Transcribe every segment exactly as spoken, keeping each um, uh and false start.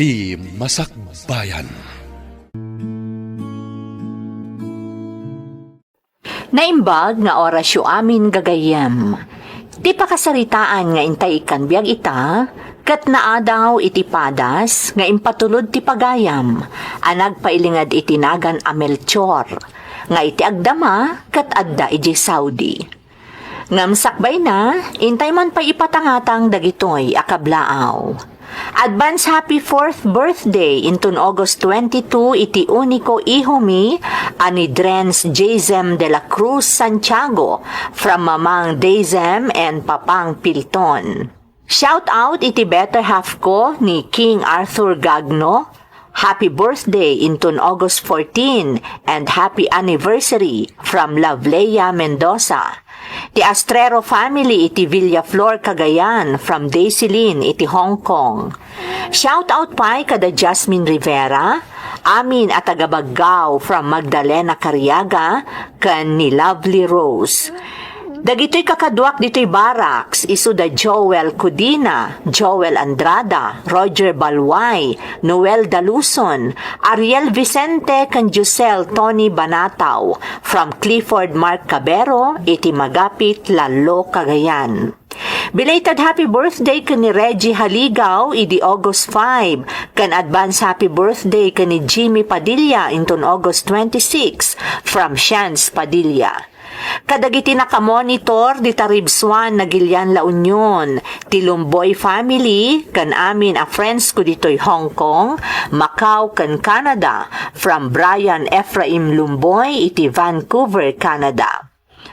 Ti Masakbayan. Naimbag nga orasyo amin gagayyem. Ti pakasaritaan nga intay ikkan biag ita, ket naadaw iti padas nga impatulod ti pagayam a nagpailinged iti nagan a Melchor, nga iti agdama ket adda idiay Saudi. Ngem sakbayna, intay man pay ipatangatang dagitoy a kablaaw. Advance happy fourth birthday inton August twenty-two iti uniko ihomi a ni Drens Jezem de la Cruz Santiago from Mamang Dezem and Papang Pilton. Shout out iti better half ko ni King Arthur Gagno. Happy birthday inton August fourteen and happy anniversary from Loveleia Mendoza. Ti Astrero family iti Villaflor, Cagayan, from Daisylin iti Hong Kong. Shout out pay kada Jasmine Rivera, amin a taga Baggao from Magdalena Cariaga, ken ni Lovely Rose. Dagitoy kakaduak ditoy barracks, isuda Joel Cudina, Joel Andrada, Roger Balway, Noel Daluson, Ariel Vicente, ken Giselle Tony Banataw, from Clifford Mark Cabero, iti Magapit, Lalo, Cagayan. Belated happy birthday ken ni Reggie Haligaw idi August five, ken advance happy birthday ken ni Jimmy Padilla inton August twenty-six, from Shans Padilla. Kadagiti nakamonitor dita Ribsuan, Nagilian, La Union, ti Lumboy family, ken amin a friends ko ditoy Hong Kong, Macau, ken Canada, from Brian Ephraim Lumboy iti Vancouver, Canada.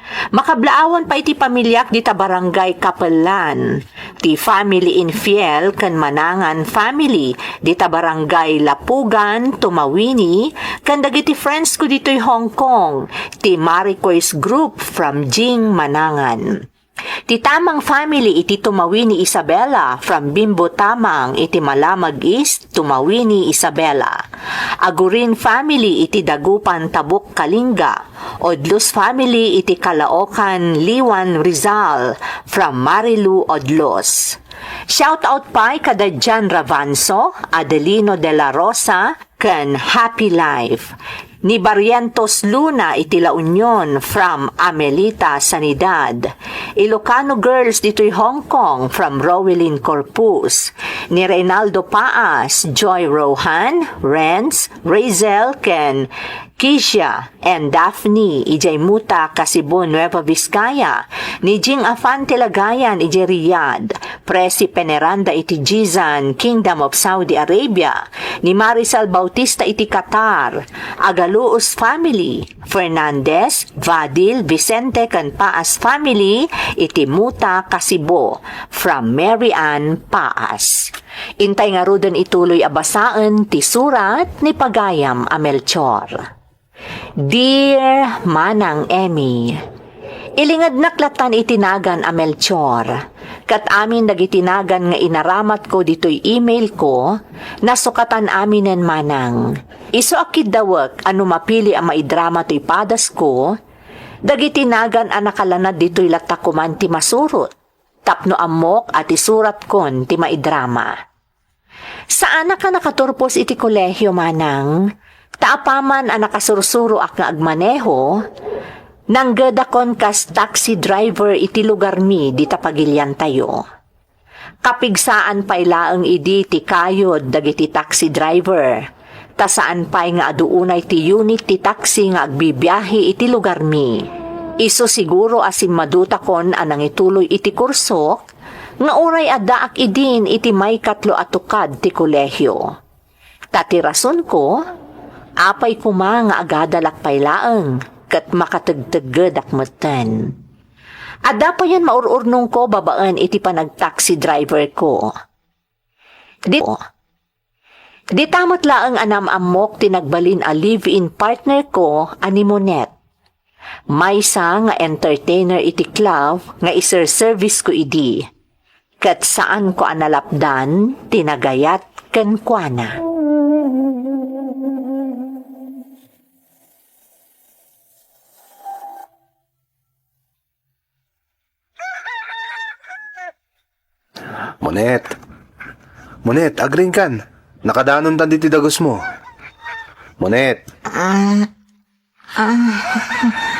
Makablaawan pay ti pamiliak dita Barangay Capellan, ti family Infiel ken Manangan family dita Barangay Lapugan, Tumawini, ken dagiti friends ko ditoy Hong Kong, ti Maricois Group from Jing Manangan. Ti Tamang family iti Tumawini, Isabela, from Bimbo Tamang iti Malamag East, Tumawini, Isabela. Agurin family iti Dagupan, Tabuk, Kalinga. Odlos family iti Caloocan, Liwan, Rizal, from Marilu Odlos. Shout out pay kada Jan Ravanso, Adelino de la Rosa, ken Happy Life. Ni Barrientos Luna iti La Union from Amelita Sanidad. Ilocano Girls ditoy Hong Kong from Rowelyn Corpus. Ni Reynaldo Paas, Joy Rohan, Renz, Razel, ken Kisha and Daphne idiay Muta, Kasibo, Nueva Vizcaya. Ni Jing Afante Lagayan idiay Riyadh. Presi Peneranda iti Jizan, Kingdom of Saudi Arabia. Ni Marisol Bautista iti Qatar. Agaluos family, Fernandez, Vadil, Vicente, ken Paas family iti Muta, Kasibo, from Mary Ann Paas. Intay ngaruden ituloy a basaen ti surat ni pagayam a Melchor. Dear Manang Emmy, ilingednak lattan iti nagan a Melchor, ket amin dagiti nagan nga inaramatko ditoy email ko, nasukatan aminen manang. Isu a kiddawek a no mapili a maidrama toy padasko, dagiti nagan a nakalanad ditoy latta koman ti masurot, tapno ammok a ti suratkon ti maidrama. Saanak a nakaturpos iti kolehio, manang, ta apaman a nakasursuroak nga agmaneho, nanggedakon kas taxi driver iti lugarmi dita pagiliantayo. Kapigsaan pay laeng idi ti kayod dagiti taxi driver, ta saan pay nga adu unay ti unit ti taxi nga agbibiahe iti lugarmi. Isu siguro a simmadutakon a nangituloy iti kursok, nga uray addaak idin iti maikatlo a tukad ti kolehio. Ta ti rasonko, apay koma nga agadalak pay laeng ket makategteggedak metten. Adda payen maur-urnongko babaen iti panagtaxi driver ko. Di, dita met laeng a nam-ammok ti nagbalin a live-in partner ko a ni Monet. Maysa nga entertainer iti club nga iserservice ko idi, ket saanko a nalapdan ti nagayat kenkuana. Monet. Monet, agrinkan. Nakadanontan ditoy dagusmo. Monet.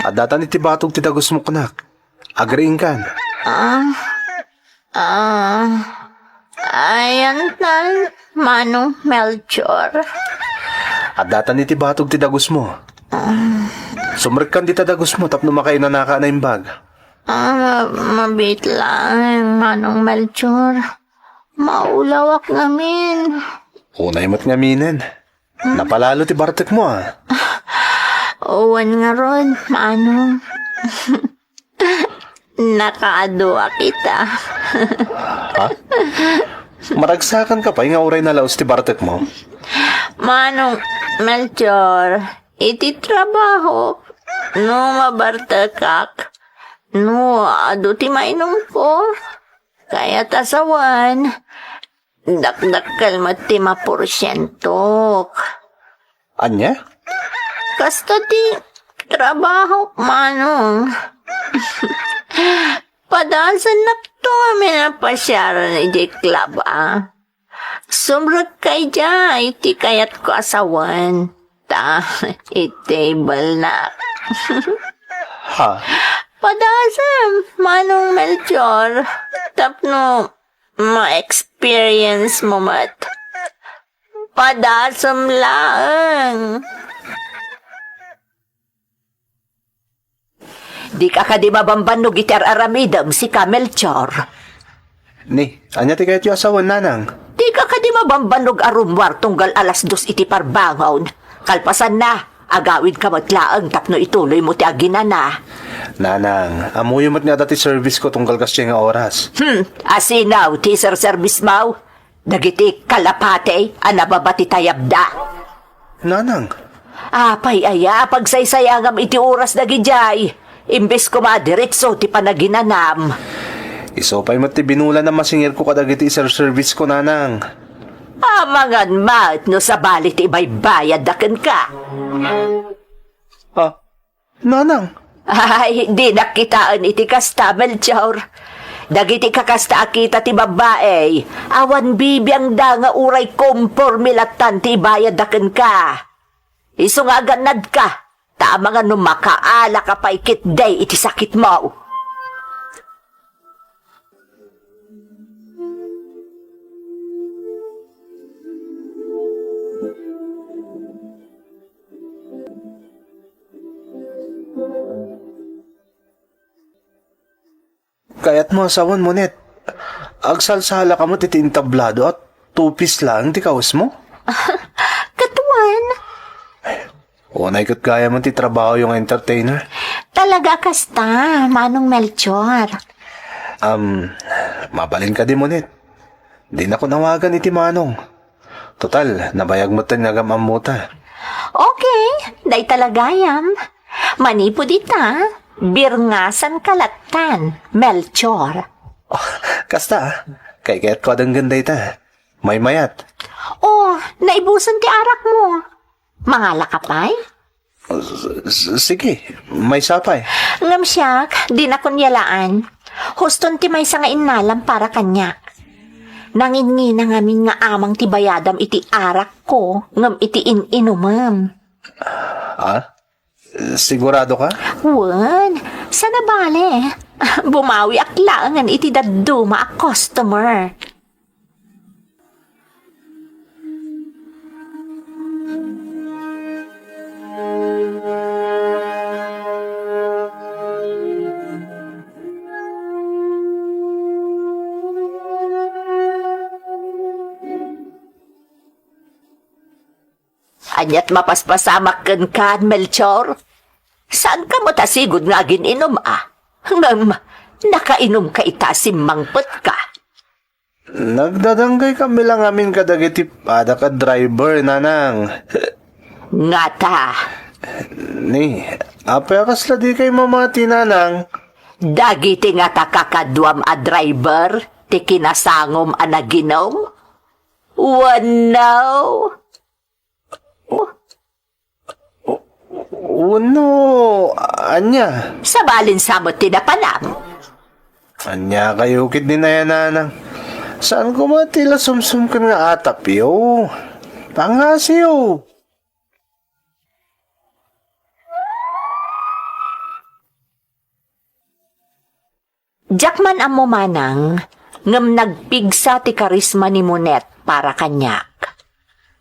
Addatan iti batog ti dagusmo, kunak. Agriingkan. Ah, ah, ayantan, Manong Melchor. Addatan iti batog ti dagusmo. Sumrekkan dita dagusmo tapno makainanaka a naimbag. Ah, ma-, mabiit laeng, Manong Melchor. Maulawak ngamin. Unay met ngaminen. Napalalo ti bartekmo, a. Wen ngarud, Manong. Nakaadua kita. Ha? Maragsakanka pay nga uray nalaus ti bartekmo? Manong Melchor, iti trabaho, no mabartekak, no adu ti mainumko, kayat a sawen, dakdakkel met ti maporsientok. Ania? Kasta ti trabaho, Manong. Padasennak to a minapasiaran iti club, a. Sumrekka idiay ti kayatko a sawen. Ta, itable nak. Ha? Padasem, Manong Melchor. Tapno ma-experience mo met. Padasem laeng. Dika kadi mabambannog iti ar-aramidem, sika, Melchor. Ni, ania ti kayatyo a sawen, Nanang? Dika kadi mabambannog a rummuar tunggal alas dos iti parbangon? Kalpasanna, agawidka met laeng tapno ituloymo ti aginana. Nanang, ammoyo met nga adda ti service ko tunggal kasdiay nga oras. Hmm, asino ti iserservice mo? Dagiti kalapati a nababa ti tayabda. Nanang. Apay aya a pagsaysayangam iti oras dagidiay? Imbes koma a diretso ti panaginanam. Isu pay met ti binulan a masingirko kadagiti iserservice ko, Nanang. Amangan met no sabali ti ibaybayadda kenka. Ah, Nanang. Ay, dinak kitaen iti kasta, Melchor. Dagiti kakasta a kita ti babbai, awan bibiangda nga uray komporme lattan ti ibayadda kenka. Isu nga agannadka, ta amangan no makaalaka pay ketdi iti sakitmo. Kayatmo a sawen, Monet. Agsalsalaka met iti entablado a two-piece laeng ti kawesmo? Katuan. Unay ket gayamen ti trabahoyo nga entertainer. Talaga a kasta, Manong Melchor. Am, mabalin kadi, Monet. Dinakon awagan iti Manong. Total, nabayag metten nga agam-ammota. Okay, dayta la gayam. Manipud ita, birngasanka lattan, Melchor. Oh, kasta, ah. Kaykayatko a denggen dayta. Maymayat. Oh, naibusen ti arakmo. Mangalaka pay? S-, s-, sige, maysa pay. Ngem siak, dinakon yalaan. Huston ti maysa nga innalam para kaniak. Nanginnginangamin nga amang ti bayadam iti arakko ngem iti in-inumem. Ah? Sigurado ka? Wen, saan a bale. Bumawiak laengen iti dadduma a customer. Aniat mapaspasamak kenka, Melchor? Saanka met a sigud nga agin-inum a? Ngem, nakainumka ita a simmangpetka. Nagdadanggaykami la ngamin kadagiti padak a driver, Nanang. Ngata? Ni, apay a kasla dikay mamati, Nanang? Dagiti ngata kakaduam a driver ti kinasangom a naginum? Wenno? Wenno, ania? Sabalin sa met ti napanam. Ania kayo ket ni Nanang? Saan koma ti la sumsumken nga atapyo? Pangasiw! Diak man ammo manang, ngem nagpigsa ti karisma ni Monet para kaniak.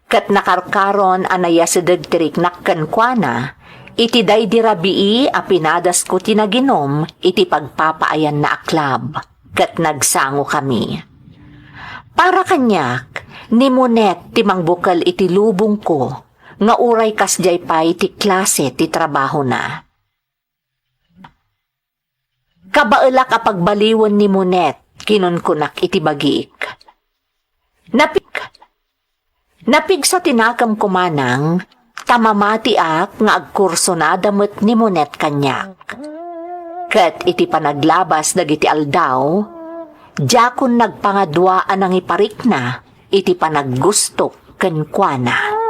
Ket nakarkaron a nayasideg ti riknak kenkuana, iti daydi rabii a pinadasko ti naginom iti pagpapaayanna a club, ket nagsangokami. Para kaniak, ni Monet ti mangbukel iti lubongko, nga uray kasdiay pay ti klase ti trabahona. Kabaelak a pagbaliwen ni Monet, kinunkunak iti bagik. Napig-, napigsa ti nakemko manang, ta mamatiak nga agkursonada met ni Monet kaniak. Ket iti panaglabas dagiti aldaw, diakon nagpangadua a nangiparikna iti panaggustok kenkuana.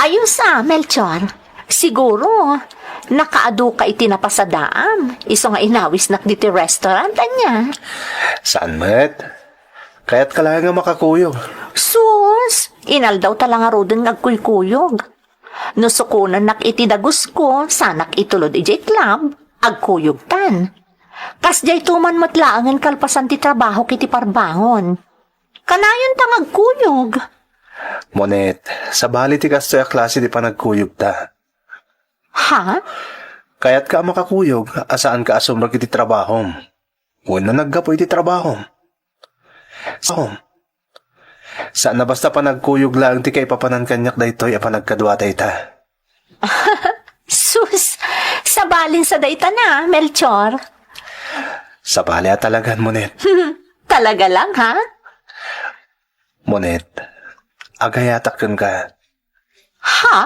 Ayos a, Melchor. Siguro, nakaaduka iti napasadaam, isu nga inawisnak diti restaurant, ania? Saan met? Kayatka laeng a makakuyog. Sus! Inaldaw ta la ngaruden nga agkuykuyog. No sukonennak iti dagusko, saanak itulod idiay club, agkuyogtan. Kasdiay to man met laengen kalpasan ti trabahok iti parbangon. Kanayon ta nga agkuyog. Monet, sabali ti kastoy a klase ti panagkuyogta. Ha? Kayatka a makakuyog a saanka a sumrek iti trabahom wenno naggapu iti trabahom? Saan a basta panagkuyog laeng ti kaipapanan kaniak daytoy a panagkadua dayta. Sus! Sabalin sa dayta na, Melchor. Sabali a talagan, Monet. Talaga lang, ha? Monet, agayatak kenka. Ha?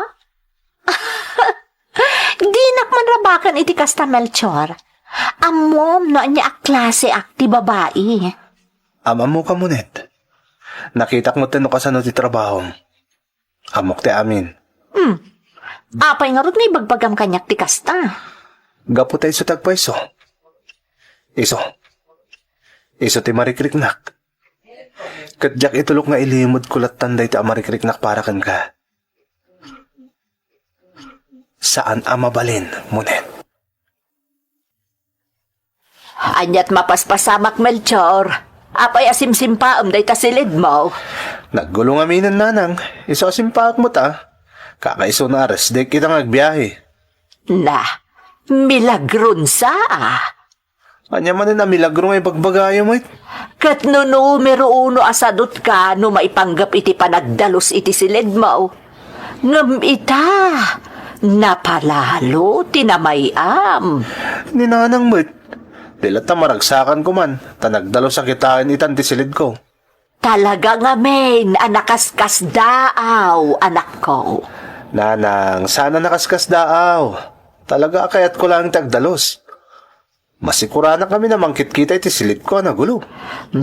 Dinak man rabaken iti kasta, Melchor. Ammom no ania a klaseak ti babai. Am-ammoka, Monet. Nakitak met no kasano ti trabahom. Ammok ti amin. Hmm. Apay ngarud nga ibagbagam kaniak ti kasta? Gapu ta isu ti agpayso. Isu. Isu ti marikriknak. Ket diak itulok nga ilimedko lattan dayta a marikriknak para kenka. Saan a mabalin, Monet. Aniat mapaspasamak, Melchor? Apay a simsimpaem dayta silidmo? Naggulo ngaminen, nanang. Isu a simpaak met a. Kakaisuna a rest day kita nga agbiahe. Na, milagron sa a. Ania manen a milagro nga ibagbagayo met? Ket no numero uno a sadutka no maipanggep iti panagdalus iti silidmo. Ngem ita, napalalo ti namay-am. Ni nanang met, di latta maragsakan koman, ta nagdalus a kitaen itan ti silidko. Talaga ngamin a nakaskasdaaw, anakko. Nanang, saan a nakaskasdaaw. Talaga a kayatko laeng ti agdalus. Masikuranak ngamin a mangkitkita iti silidko a nagulo.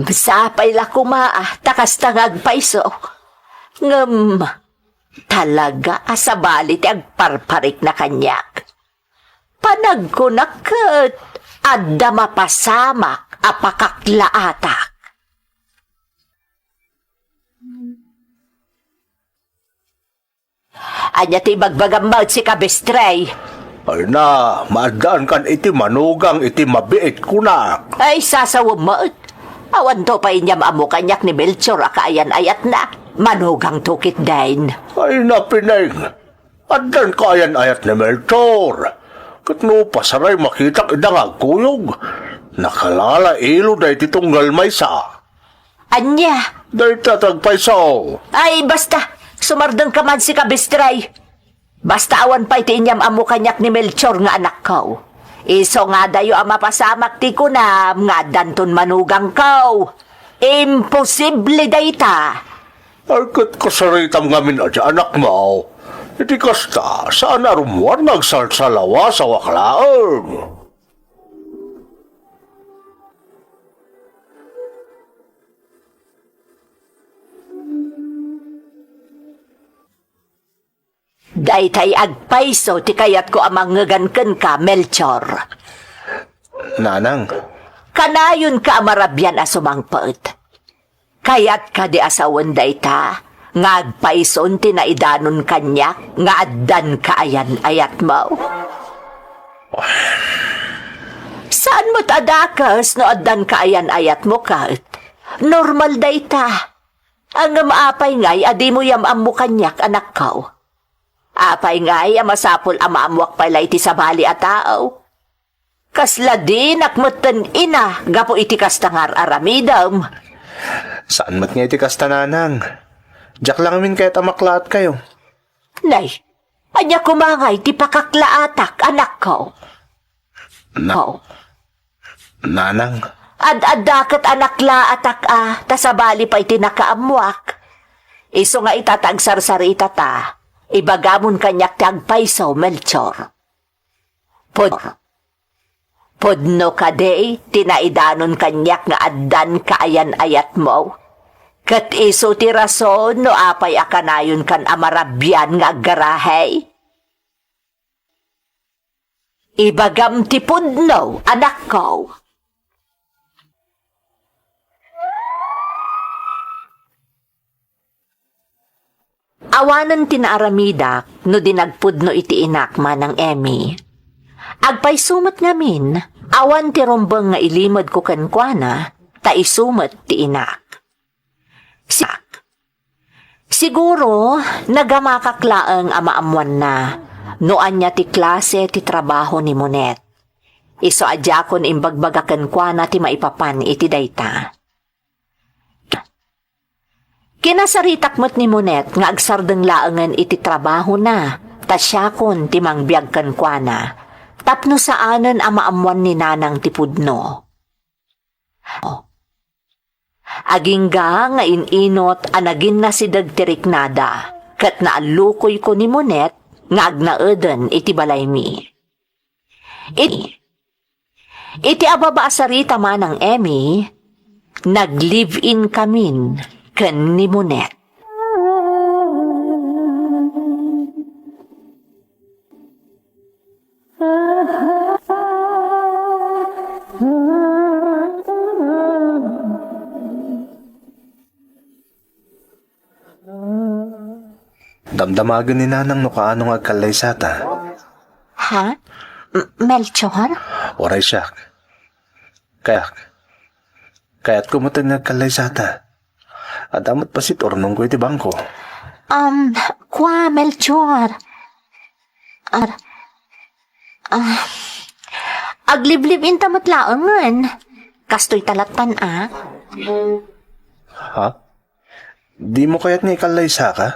Sapay la koma a ta kasta nga agpayso. Ngem, talaga a sabali ti agparparikna kaniak. Panagkunak ket adda mapasamak a pakaklaatak. Ania ti ibagbagam met, Sikabestre? Ay na, maaddaankan iti manugang iti mabiit kunak. Ay, sasawem met. Awanto pay inyam-ammo kaniak ni Melchor a kaayan-ayatna. Manugangto ketdin. Ay na, Pineng. Addan kaayan-ayat ni Melchor. Ket no pasaray makitak ida nga agkuyog, nakalala ilo daytoy tunggal maysa. Ania? Dayta ti agpayso. Ay, basta, sumardengka man, Sikabestre. Basta awan pay ti inyam-ammo kaniak ni Melchor nga anakko. Isu nga adayo a mapasamak ti kunam nga addanton manugangko. Imposible dayta. Ay, ket kasaritam ngamin a ti anakmo. Iti kasta, saan a rummuar nga agsalsalawasawak laeng. Daytay agpayso ti kayatko a mangngegan kenka, Melchor. Nanang. Kanayonka a marabian a sumangpet. Kayat kadi a sawen dayta nga agpayson ti naidanon kaniak nga addan kaayan-ayatmo? Saan met a dakes no addan kaayan-ayatmo ket. Normal dayta. Ngem apay ngay a dimo yam-ammo kaniak, anakko? Apay ngay a masapul a maammoak pay la iti sabali a tao? Kasla dinak metten ina gapu iti kasta nga ar-aramidem. Saan met nga iti kasta, nanang. Diak la ngamin kayat a maklaatkayo. Nay, ania koma ngay ti pakaklaatak, anakko? Na-, Ko. Nanang. Ad-adda ket a naklaatak a, ta sabali pay ti nakaammoak. Isu nga ita ta agsarsarita ta, ibagamon kaniak ti agpayso, Melchor. Pud-, pudno kadi ti naidanon kaniak nga addan kaayan-ayatmo? Ket isu ti rason no apay a kanayonkan a marabian nga aggarahay? Ibagam ti pudno, anakko. Awanen ti naaramidak no di nagpudno iti inak, Manang Emmy. Agpayso met ngamin, awan ti rumbeng nga ilimedko kenkuana, ta isu met ti inak. Si-, Siguro, nagamakak laeng a maammoanna no ania ti klase ti trabaho ni Monet. Isu a diakon imbagbaga kenkuana ti maipapan iti dayta. Kinasaritak met ni Monet nga agsardeng laengen iti trabahona, ta siakon ti mangbiag kenkuana, tapno saanen a maammoan ni Nanang ti pudno. Agingga nga in-inot a naginnasideg ti riknada, ket naallukoyko ni Monet nga agnaeden iti balaymi. It-, iti ababa a sarita, Manang Emmy, nag-live-in kamin ken ni Monet. Damdamagen ni Nanang no kaano nga agkallaysata. Ha? M-, Melchor? Uray siak. Kayak. Kayatko met nga agkallaysata. Adda met bassit urnongko iti bangko. Um, kua, Melchor. Ar-, ah, agliblib-inta met laengen. Kastoy ta lattan a. Ha? Dimo kayat nga ikallaysaka?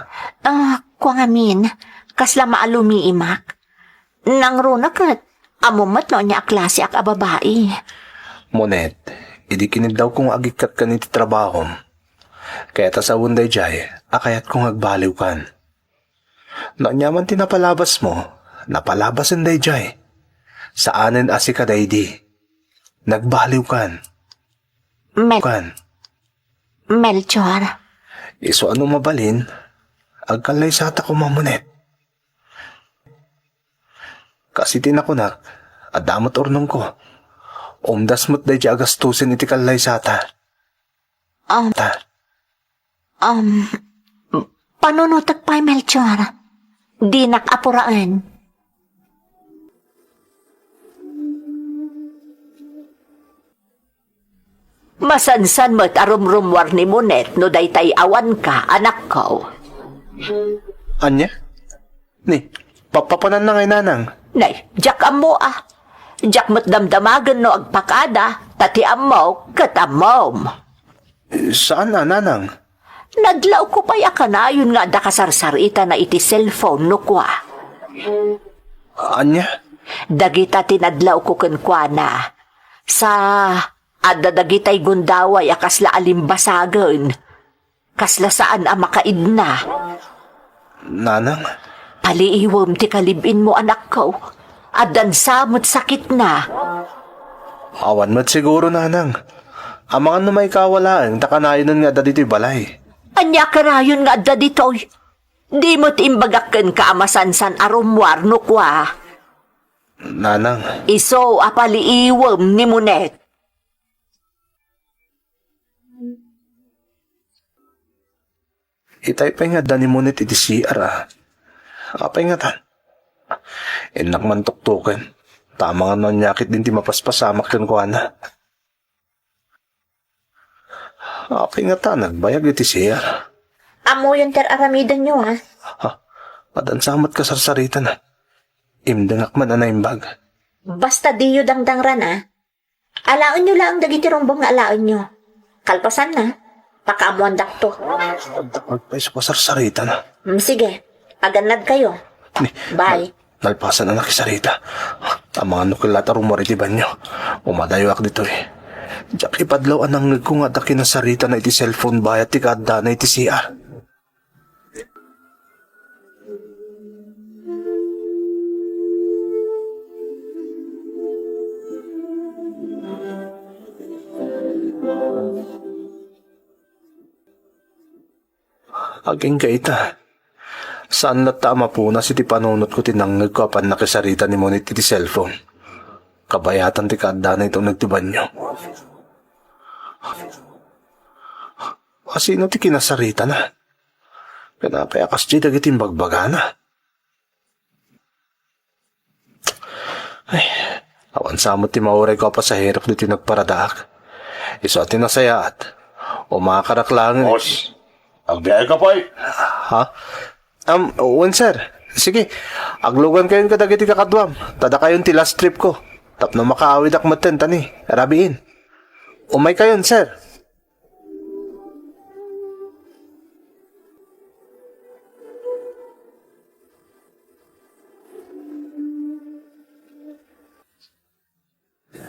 Ah, kua ngamin, kasla maalumiimak. Nangruna ket, ammom met no ania a klaseak a babai. Monet, idi kiniddawko nga agikkat ken iti trabahom, kayat a sawen daydiay a kayatko nga agbaliwkan. No aniaman ti napalabasmo, napalabasen daydiay. Saanen a sika daydi. Nagbaliwkan. Mel-, Kan. Melchor. Isu a no mabalin, agkallaysata koma, Monet. Kas iti nakunak, adda met urnongko. Umdas met daydiay a gastusen iti kallaysata. Um, Ta. Um, panunotek pay, Melchor. Dinak apuraen. Masansan met a rumrummuar ni Monet no daytay awanka, anakko. Ania? Ni, papapananna ngay, Nanang? Nay, diak ammo a. Diak met damdamagen no agpakada, ta ti ammok ket ammom. Saan a, Nanang? Nadlawko pay a kanayon nga adda kasarsaritana iti cellphone no kua. Ania? Dagita ti nadlawko kenkuana. Sa, adda dagitay gundaway a kasla alimbasagen. Kasla saan a makaidna. Nanang? Paliiwem ti kalib-inmo, anakko. Addan sa met sakitna. Awan met siguro, Nanang. Amangan no maikawa laeng ta kanayonen nga adda ditoy balay. Ania kanayon nga adda ditoy? Di met imbagak kenka a masansan a rummuar no kua. Nanang. Isu a paliiwem ni Monet. Itay pay nga adda ni Monet iti C R, a. Apay ngatan? Innak man tuktoken. Ta amangan no aniakit din ti mapaspasamak kenkuana. Apay ngata nagbayag iti C R? Ammoyon ti ar-aramidenyo, a. Ha? Adan sa met kasarsaritana. Imdengak man a naimbag. Basta diyo dangdangran, a. Alaenyo laeng dagiti rumbeng nga alaenyo. Kalpasanna, pakaammoandakto. Agpay sa kasarsaritana. Mm, sige, agannadkayo. Ni, Bye. Nalpasan a nakisarita. Amangan no kellat a rummuar iti banio. Umadayoak ditoy. Diak ipadlaw a nangngegko nga adda kinasaritana iti cellphone bayat ti kaaddana iti C R. Agingga ita. Saan latta a mapunas iti panunotko ti nangngegko a pannakisarita ni Monet iti cellphone. Kabayatan ti kaaddana iti uneg ti banio. Asino ti kinasaritana? Ken apay a kasdi dagiti imbagbagana? Ay, awan sa met ti maurayko a pasaherok ditoy nagparadaak. Isu a ti nasayaat. Umakarak laeng. Boss, agbiayka pay? Ha? Um, wen, sir. Sige, aglugankayon kadagiti kakaduam. Ta dakayon ti last trip ko. Tapno makaawidak metten ta ni, rabiin. Umaykayon, sir.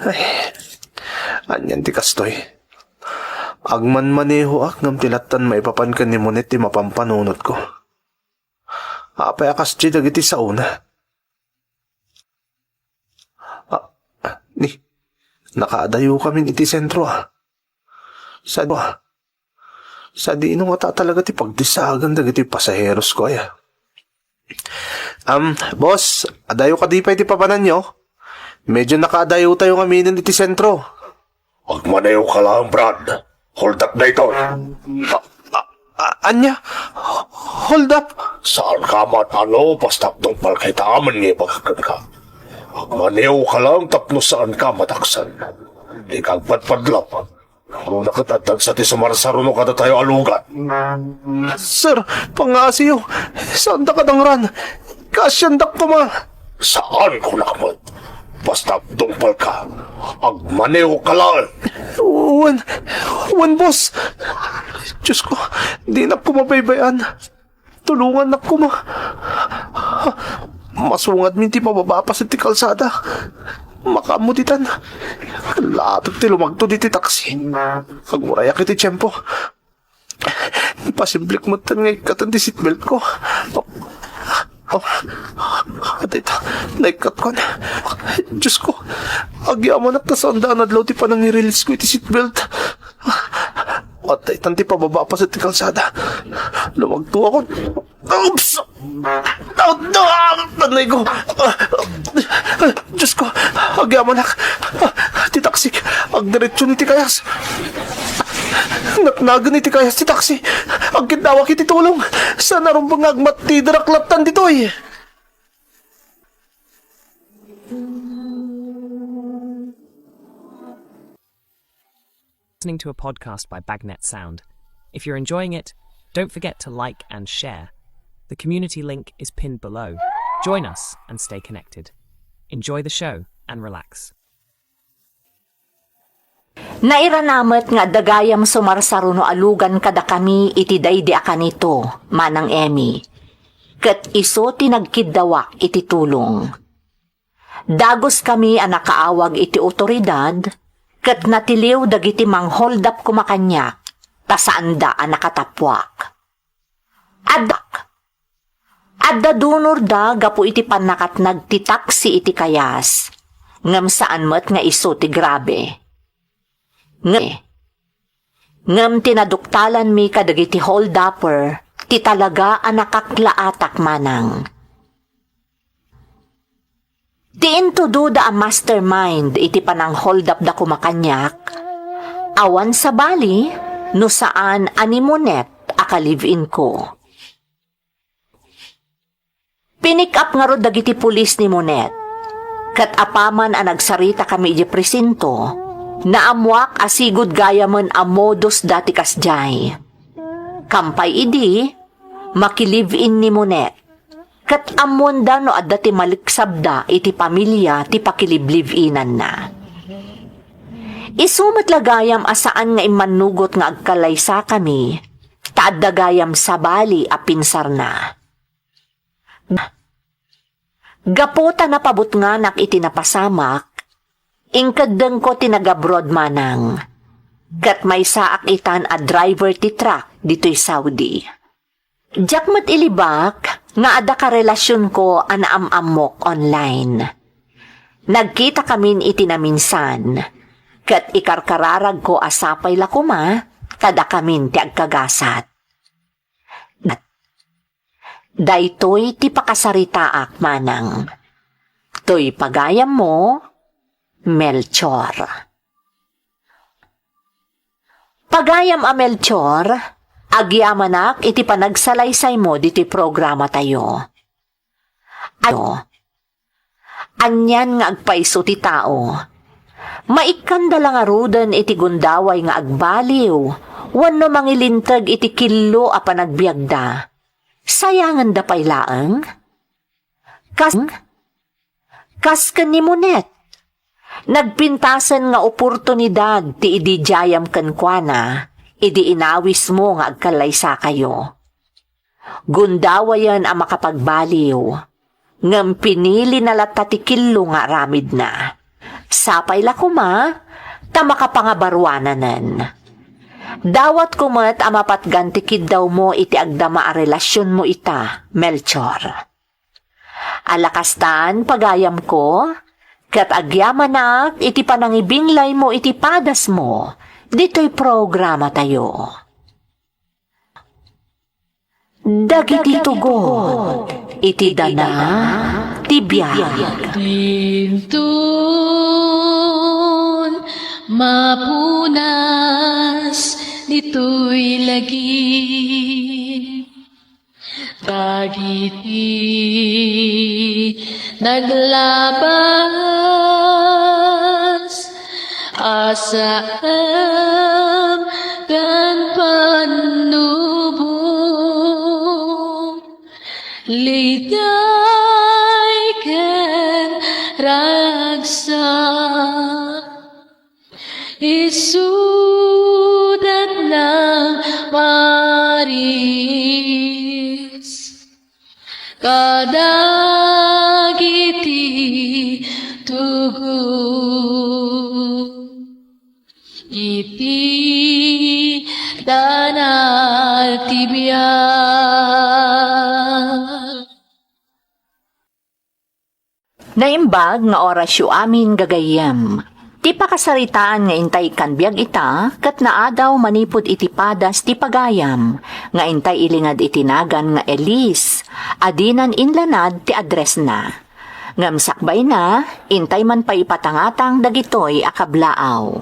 Ay, anian ti kastoy? Agmanmanehoak ngem ti lattan maipapan ken ni Monet ti mapampanunotko. Apay a kasdi dagiti saona? Ah, ni, nakaadayokamin iti sentro, a. Sa, sadino ngata talaga ti pagdisagan dagiti pasaherosko, aya? Am, boss, adayo kadi pay ti papananyo? Medyo nakaadayotayo ngaminen iti sentro. Agmaneoka laeng, Brad. Hold up daytoy. A-, a-, ania? Hold up? Saanka a matalo, basta agtungpalka ita amin nga ibagak kenka. Agmaneoka laeng tapno saanka a mataksan. Dika agpadpadlap. Kunana ket adda sa ti sumarsaruno kadatayo a lugan. Sir, pangaasiyo. Saanda kadangran. Kaasiandak koma. Saan, kunak met. Basta agtungpalka, agmaneoka laeng. Wen, wen, boss. Diyos ko, dinak koma baybay-an. Tulongannak koma. Masungadmin ti pababa a paset ti kalsada. Makaammo ditan. Latek ti lumagto diti taksi. Agurayak iti tiempo. Impasiblek metten nga ikkatan ti seatbeltko. Oh, oh, dayta, naikkatkon. Diyos ko, agyamanak ta saanda a nadlaw ti panangirilitsko iti seatbelt. At daytan ti pababa a paset ti kalsada. Lumagtoakon. Oops! Ah, ah, ah, tanay ko. Ah, ah, Diyos ko, agyamanak. Ah, ti taksik, agdiretso ni ti kayas. Natnagen iti kayas ti taksi. Agkiddawak iti tulong. Saan a rumbeng nga agmattiderak lattan ditoy. Listening to a podcast by Bagnet Sound. If you're enjoying it, don't forget to like and share. The community link is pinned below. Join us and stay connected. Enjoy the show and relax. Nairana met nga adda gayam sumarsaruno a lugan kadakami iti daydi a kanito, Manang Emmy. Ket isu ti nagkiddawak iti tulong. Daguskami a nakaawag iti otoridad, ket natiliw dagiti mangholdap koma kaniak, ta saanda a nakatappuak. Addak. Adda dunorda gapu iti pannakatnag ti taksi iti kayas, ngem saan met nga isu ti grabe. Nge-, ngem ti naduktalanmi kadagiti holdupper, ti talaga a nakaklaatak, manang. Ti intudoda a mastermind iti panangholdupda koma kaniak, awan sabali no saan a ni Monet a ka-live-in ko. Pinikap ngarud dagiti pulis ni Monet, ket apaman a nagsaritakami idiay presinto, naammoak a sigud gayamen a modus da ti kasdiay. Kampay idi, maki-live-in ni Monet, ket ammoenda no adda ti maliksabda iti pamilia ti pakilibliv-inanna. Isu met la gayam a saan nga immannugot nga agkalaysakami, ta adda gayam sabali a pinsarna. Gapu ta napabutnganak iti napasamak, inkeddengko ti nag-abroad, manang, ket maysaak itan a driver ti truck ditoy Saudi. Diak met ilibak nga adda karelasionko a naam-ammok online. Nagkitakamin iti naminsan, ket ikarkararagko a sapay la koma ta dakamin ti agkagasat. Daytoy ti pakasaritaak, manang. Toy pagayammo, Melchor. Pagayam a Melchor, agyamanak iti panagsalaysaymo ditoy programatayo. Ayo, anian nga agpayso ti tao? Maikkanda la ngaruden iti gundaway nga agbaliw wenno mangilinteg iti killo a panagbiagda. Sayangenda pay laeng? Kas-, kas ken ni Monet, nagpintasen nga oportunidad ti idi dayam kenkuana, idi inawismo nga agkallaysakayo. Gundawayen a makapagbaliw, ngem pinilina latta ti killo nga aramidna. Sapay la koma, ta makapangabaruananen. Dawatko met a mapatgan ti kiddawmo iti agdama a relasionmo ita, Melchor. Ala kastan, pagayamko, ket agyamanak iti panangibinglaymo iti padasmo ditoy programatayo. Dagiti tugot iti dana ti biag. Dinton mapunas ditoy lagip. Dagiti naglabas a saan ken pannubong, liday ken ragsak. Isudat nang maris kadagiti tugot iti dana ti biag. Naimbag nga orasyo amin, gagayyem. Ti pakasaritaan nga intay ikkan biag ita ket naadaw manipud iti padas ti pagayam nga intay ilinged iti nagan nga Elise, a dinan inlanad ti addressna. Ngem sakbayna, intay man pay ipatangatang dagitoy a kablaaw.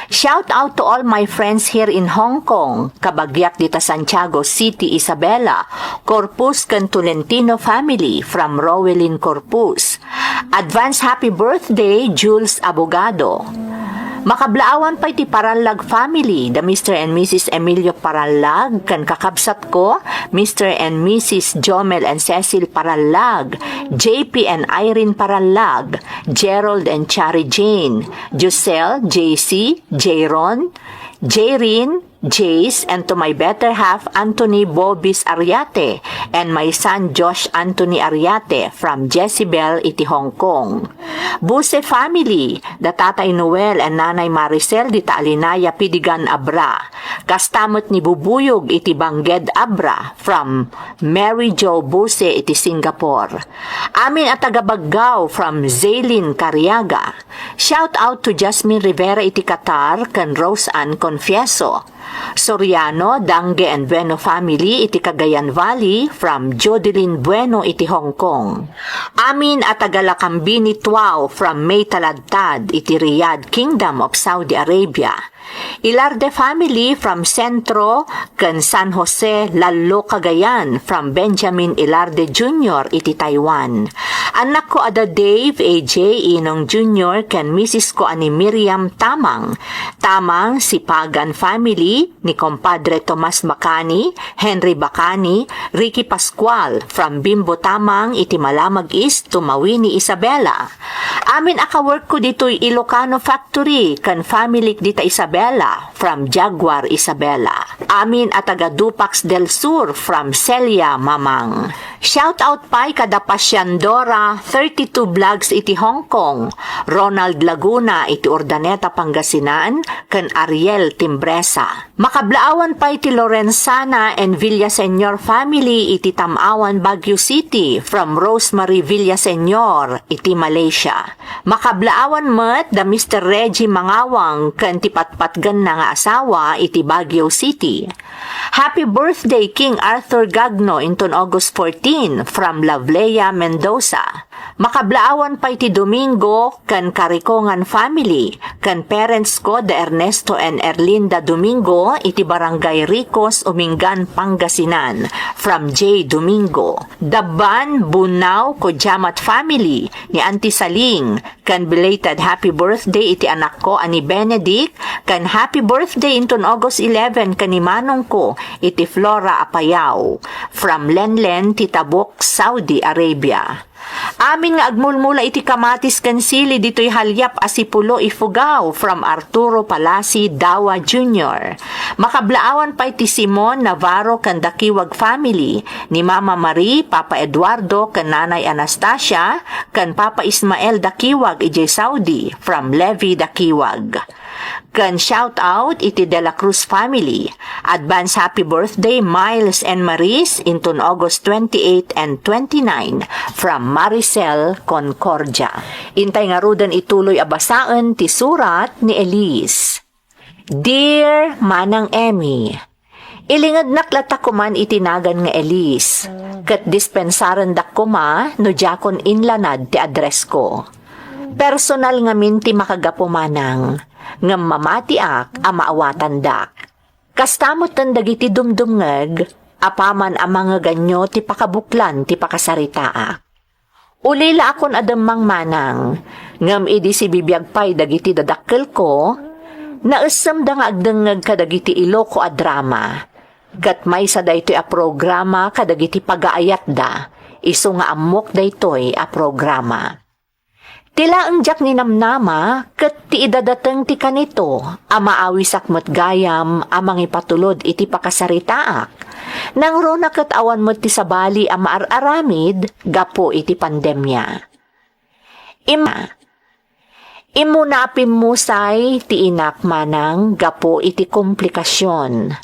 Shout out to all my friends here in Hong Kong, kabagiak dita Santiago City, Isabela, Corpus ken Tolentino family from Rowelyn Corpus. Advance happy birthday, Jules Abogado. Makablaawan pay ti Parallag family, the Mister and Missus Emilio Parallag, ken kakabsatko, Mister and Missus Jomel and Cecil Parallag, J P and Irene Parallag, Gerald and Chari Jane, Giselle, J C, Jayron, Jayrin, Jace, and to my better half, Anthony Bobis Ariate, and my son, Josh Anthony Ariate, from Jezebel iti Hong Kong. Buse family, da Tatay Noel and Nanay Maricel dita Alinaya, Pidigan, Abra. Kasta met ni Bubuyog iti Bangged, Abra, from Mary Jo Buse iti Singapore. Amin a taga Baggao from Zaylin Cariaga. Shout out to Jasmine Rivera iti Qatar ken Rose Ann Confieso. Soriano, Dange and Bueno family iti Cagayan Valley from Jodeline Bueno iti Hong Kong. Amin a taga Lakambini Tuao from May Taladtad iti Riyadh, Kingdom of Saudi Arabia. Ilarde family from Centro ken San Jose, Lallo, Cagayan from Benjamin Ilarde Junior iti Taiwan. Annakko a da Dave, A J, Inong Junior ken misis ko a ni Miriam Tamang. Tamang, Sipagan family, ni Compadre Tomas Bacani, Henry Bacani, Ricky Pascual, from Bimbo Tamang iti Malamag East to Mawini, Isabela. Amin a kawork ko ditoy Ilocano Factory ken family dita Isabela, from Jaguar, Isabela. Amin a taga Dupax del Sur, from Celia Mamang. Shout out pay kada Pasiandora thirty-two Vlogs iti Hong Kong, Ronald Laguna iti Urdaneta, Pangasinan, ken Ariel Timbresa. Makablaawan pay ti Lorenzana and Villaseñor family iti Tamawan, Baguio City, from Rosemary Villaseñor iti Malaysia. Makablaawan met da Mister Reggie Mangawang ken ti patpatgenna nga asawa iti Baguio City. Happy birthday, King Arthur Gagno, inton August fourteen, from Lovleya, Mendoza. Makablaawan pay ti Domingo ken Karikongan family, ken parents ko da Ernesto and Erlinda Domingo iti Barangay Ricos, Umingan, Pangasinan, from J Domingo. Dabban, Bunao, Kujamat family, ni Auntie Saling, ken belated happy birthday iti anakko a ni Benedict, ken happy birthday inton August eleven ken ni manongko iti Flora Apayao, from Lenlen, Titabuk, Saudi Arabia. Amin nga agmulmula iti kamatis ken sili ditoy Halyap a Sipulo, Ifugao, from Arturo Palasi Dawa Junior. Makablaawan pay ti Simon, Navarro ken Dakiwag family, ni Mama Marie, Papa Eduardo ken Nanay Anastasia, ken Papa Ismael Dakiwag idiay Saudi, from Levi Dakiwag. Ken shout out iti De La Cruz family. Advance happy birthday, Miles and Maris, inton August twenty-eight and twenty-nine, from Maricel Concordia. Intay ngaruden ituloy a basaen ti surat ni Elise. Dear Manang Emmy, ilingednak latta koman iti nagan nga Elise, ket dispensarendak koma no diakon inlanad ti addressko. Personal ngamin ti makagapu, manang, ngem mamatiak a maawatandak. Kasta metten dagiti dumdumngeg, apaman a mangeganyo ti pakabuklan ti pakasaritaak. Ulilaakon a demmang, manang, ngem idi sibibiag pay dagiti dadakkelko, naessemda nga agdengngeg kadagiti Iloko a drama. Ket maysa daytoy a programa kadagiti pagaayatda, isu nga ammok daytoy a programa. Ti laeng diak ninamnama ket ti idadateng ti kanito a maawisak met gayam a mangipatulod iti pakasaritaak. Nangruna ket awan met ti sabali a maar-aramid gapu iti pandemia. Im-, immuna a pimmusay ti inak, manang, gapu iti komplikasyon.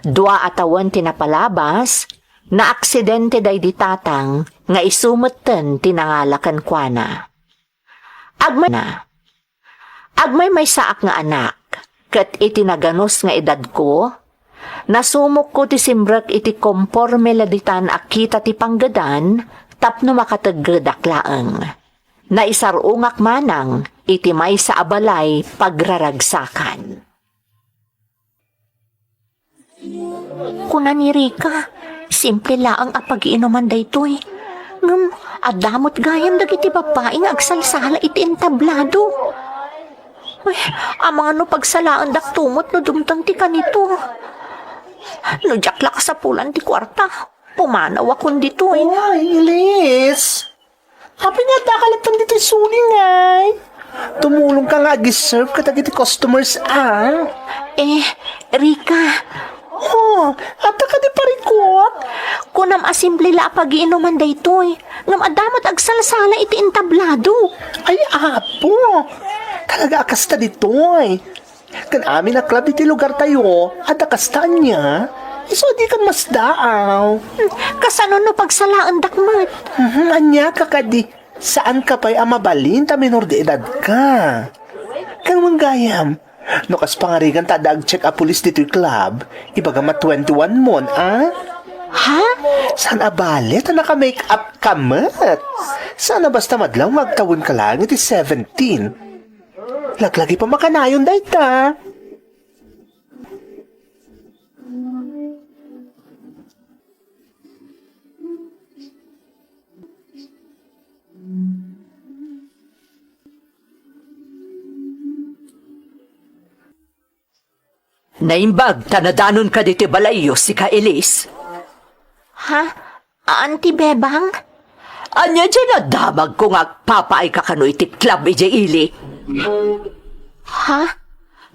Dua a tawen ti napalabas, naaksidente daydi tatang nga isu metten ti nangala kenkuana. Agmay-, agmaymaysaak nga anak, ket iti naganus nga edadko, nasumokko ti simrek iti komporme la ditan a kita ti panggedan tapno makateggedak laeng. Naisar-ongak manang iti maysa a balay pagraragsakan. Kuna ni Rica, simple laeng a pagiinuman daytoy. Ngem adda met gayam dagiti babbai nga agsalsala iti entablado. Ay, amangan no pagsalaendakto met no dumteng ti kanito. No diak la kasapulan ti kuarta, pumanawakon ditoy. Ay, Elise! Apay nga adda ka latta ditoy suli, ngay? Tumulongka nga agi-serve kadagiti customers, a? Eh, Rica. Oh, adda kadi parikut? Kunam a simple la a pagiinuman daytoy. Ngem adda met agsalsala iti entablado. Ay, apo. Talaga a kasta ditoy. Ken amin a club iti lugartayo, adda kasta ania? Isu a dikan masdaaw. Hmm, kasano no pagsalaendak met? Mhm, ania ka kadi? Saanka pay a mabalin ta menor de edad ka. Ken wen gayam, No kas pangarigan ta adda agcheck a pulis ditoy club, ibagam a twenty-one mon, a? Ha? Saan a bale ta naka-make up ka met? Saan a basta madlaw nga agtawen ka laeng iti seventeen? Laglagi pa makanayon dayta. Naimbag ta nadanonka ditoy balayyo, sika, Elise. Ha? Auntie Bebang? Ania diay nadamagko nga agpapaayka kano iti club idiay ili? Ha?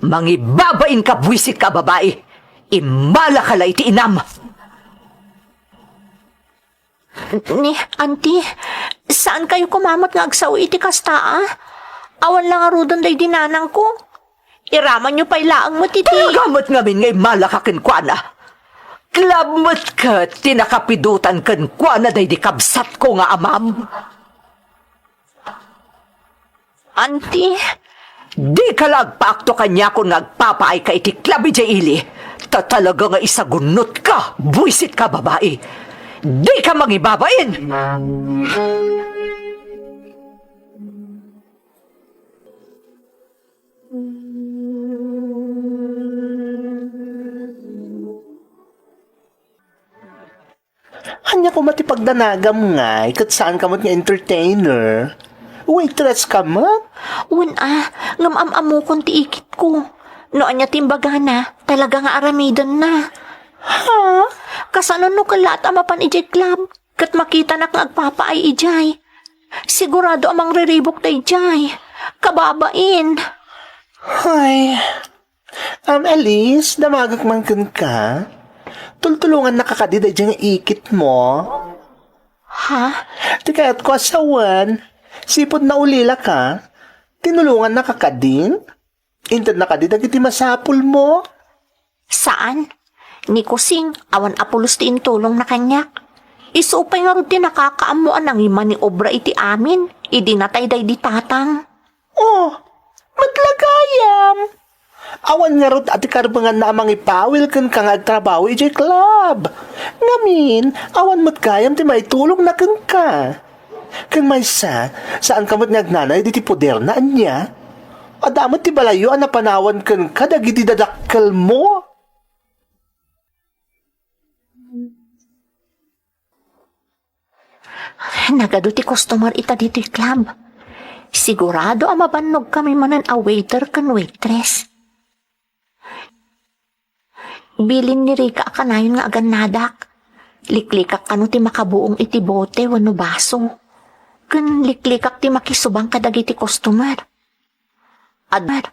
Mangibabain ka, buisit ka a babai. Immalaka la iti inam. Ni, Auntie, saan kayo kumamat nga agsao iti kasta, a? Awan la ngaruden daydi nanangko. Iramanyo pay laeng met iti Talaga met ngamin nga immalaka kenkuana. Club met ket ti nakapidotan kenkuana daydi kabsatko nga amam. Auntie, dika la agpaakto kaniakon nga agpapaayka iti club idiay ili. Ta talaga nga isagunnotka, buisit ka babai. Dika mangibabain! Ania koma ti pagdanagam ngay, ket saanka met nga entertainer? Waitress ka met? Wen a, ngem am-ammokon ti ikitko. No ania ti imbagana, talaga nga aramidenna. Ha? Kasano no kellaat a mapan idiay club, ket makitanak nga agpapaay idiay? Sigurado a mangriribuk daydiay. Kababain. Hay, Am, Elise, damagek man kenka. Tultulongannaka kadi daydiay nga ikitmo? Ha? Ti kayatko a sawen, sipud naulilaka, tinulongannaka kadin? Intedna kadi dagiti masapulmo? Saan. Ni Kusing, awan a pulos ti intulongna kaniak. Isu pay ngarud ti nakakaammo a nangimaniobra iti amin, idi natay daydi tatang. Oh, met la gayam. Awan ngarud a ti karbenganna a mangipawil kenka nga agtrabaho idiay club. Ngamin, awan met gayam ti maitulongna kenka. Ken maysa, saanka met nga agnanayad iti poderna, ania? Adda met ti balayyo a napanawan kenka dagiti dadakkelmo. Nagadu ti customer ita ditoy club. Sigurado a mabannogkami manen a waiter ken waitress. Bilin ni Rica a kanayon nga agannadak. Liklikak kano ti makabuong iti bote wenno baso. Ken liklikak ti makisubang kadagiti customer. Ad-,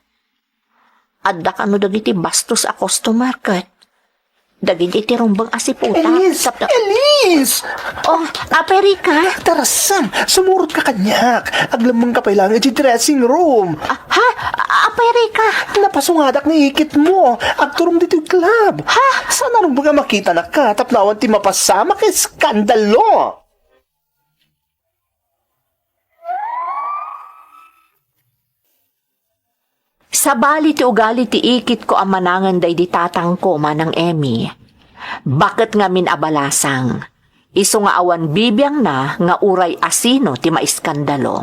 adda kano dagiti bastos a customer ket dagiti ti rumbeng a siputak. Elise! Tapno Elise! Oh, Apay Rica? Tarasam! Sumurot ka kaniak! Aglemmeng ka pay laeng iti dressing room! Ah, ha? Apay Rica? Napasungadak ni ikitmo! Agturong ditoy club! Ha? Saan a rumbeng a makitanak ka tapno awan ti mapasamak a iskandalo! Sabali ti ugali ti ikitko a manangan daydi tatangko, Manang Emmy. Baket ngamin a balasang. Isu nga awan bibiangna nga uray asino ti maiskandalo.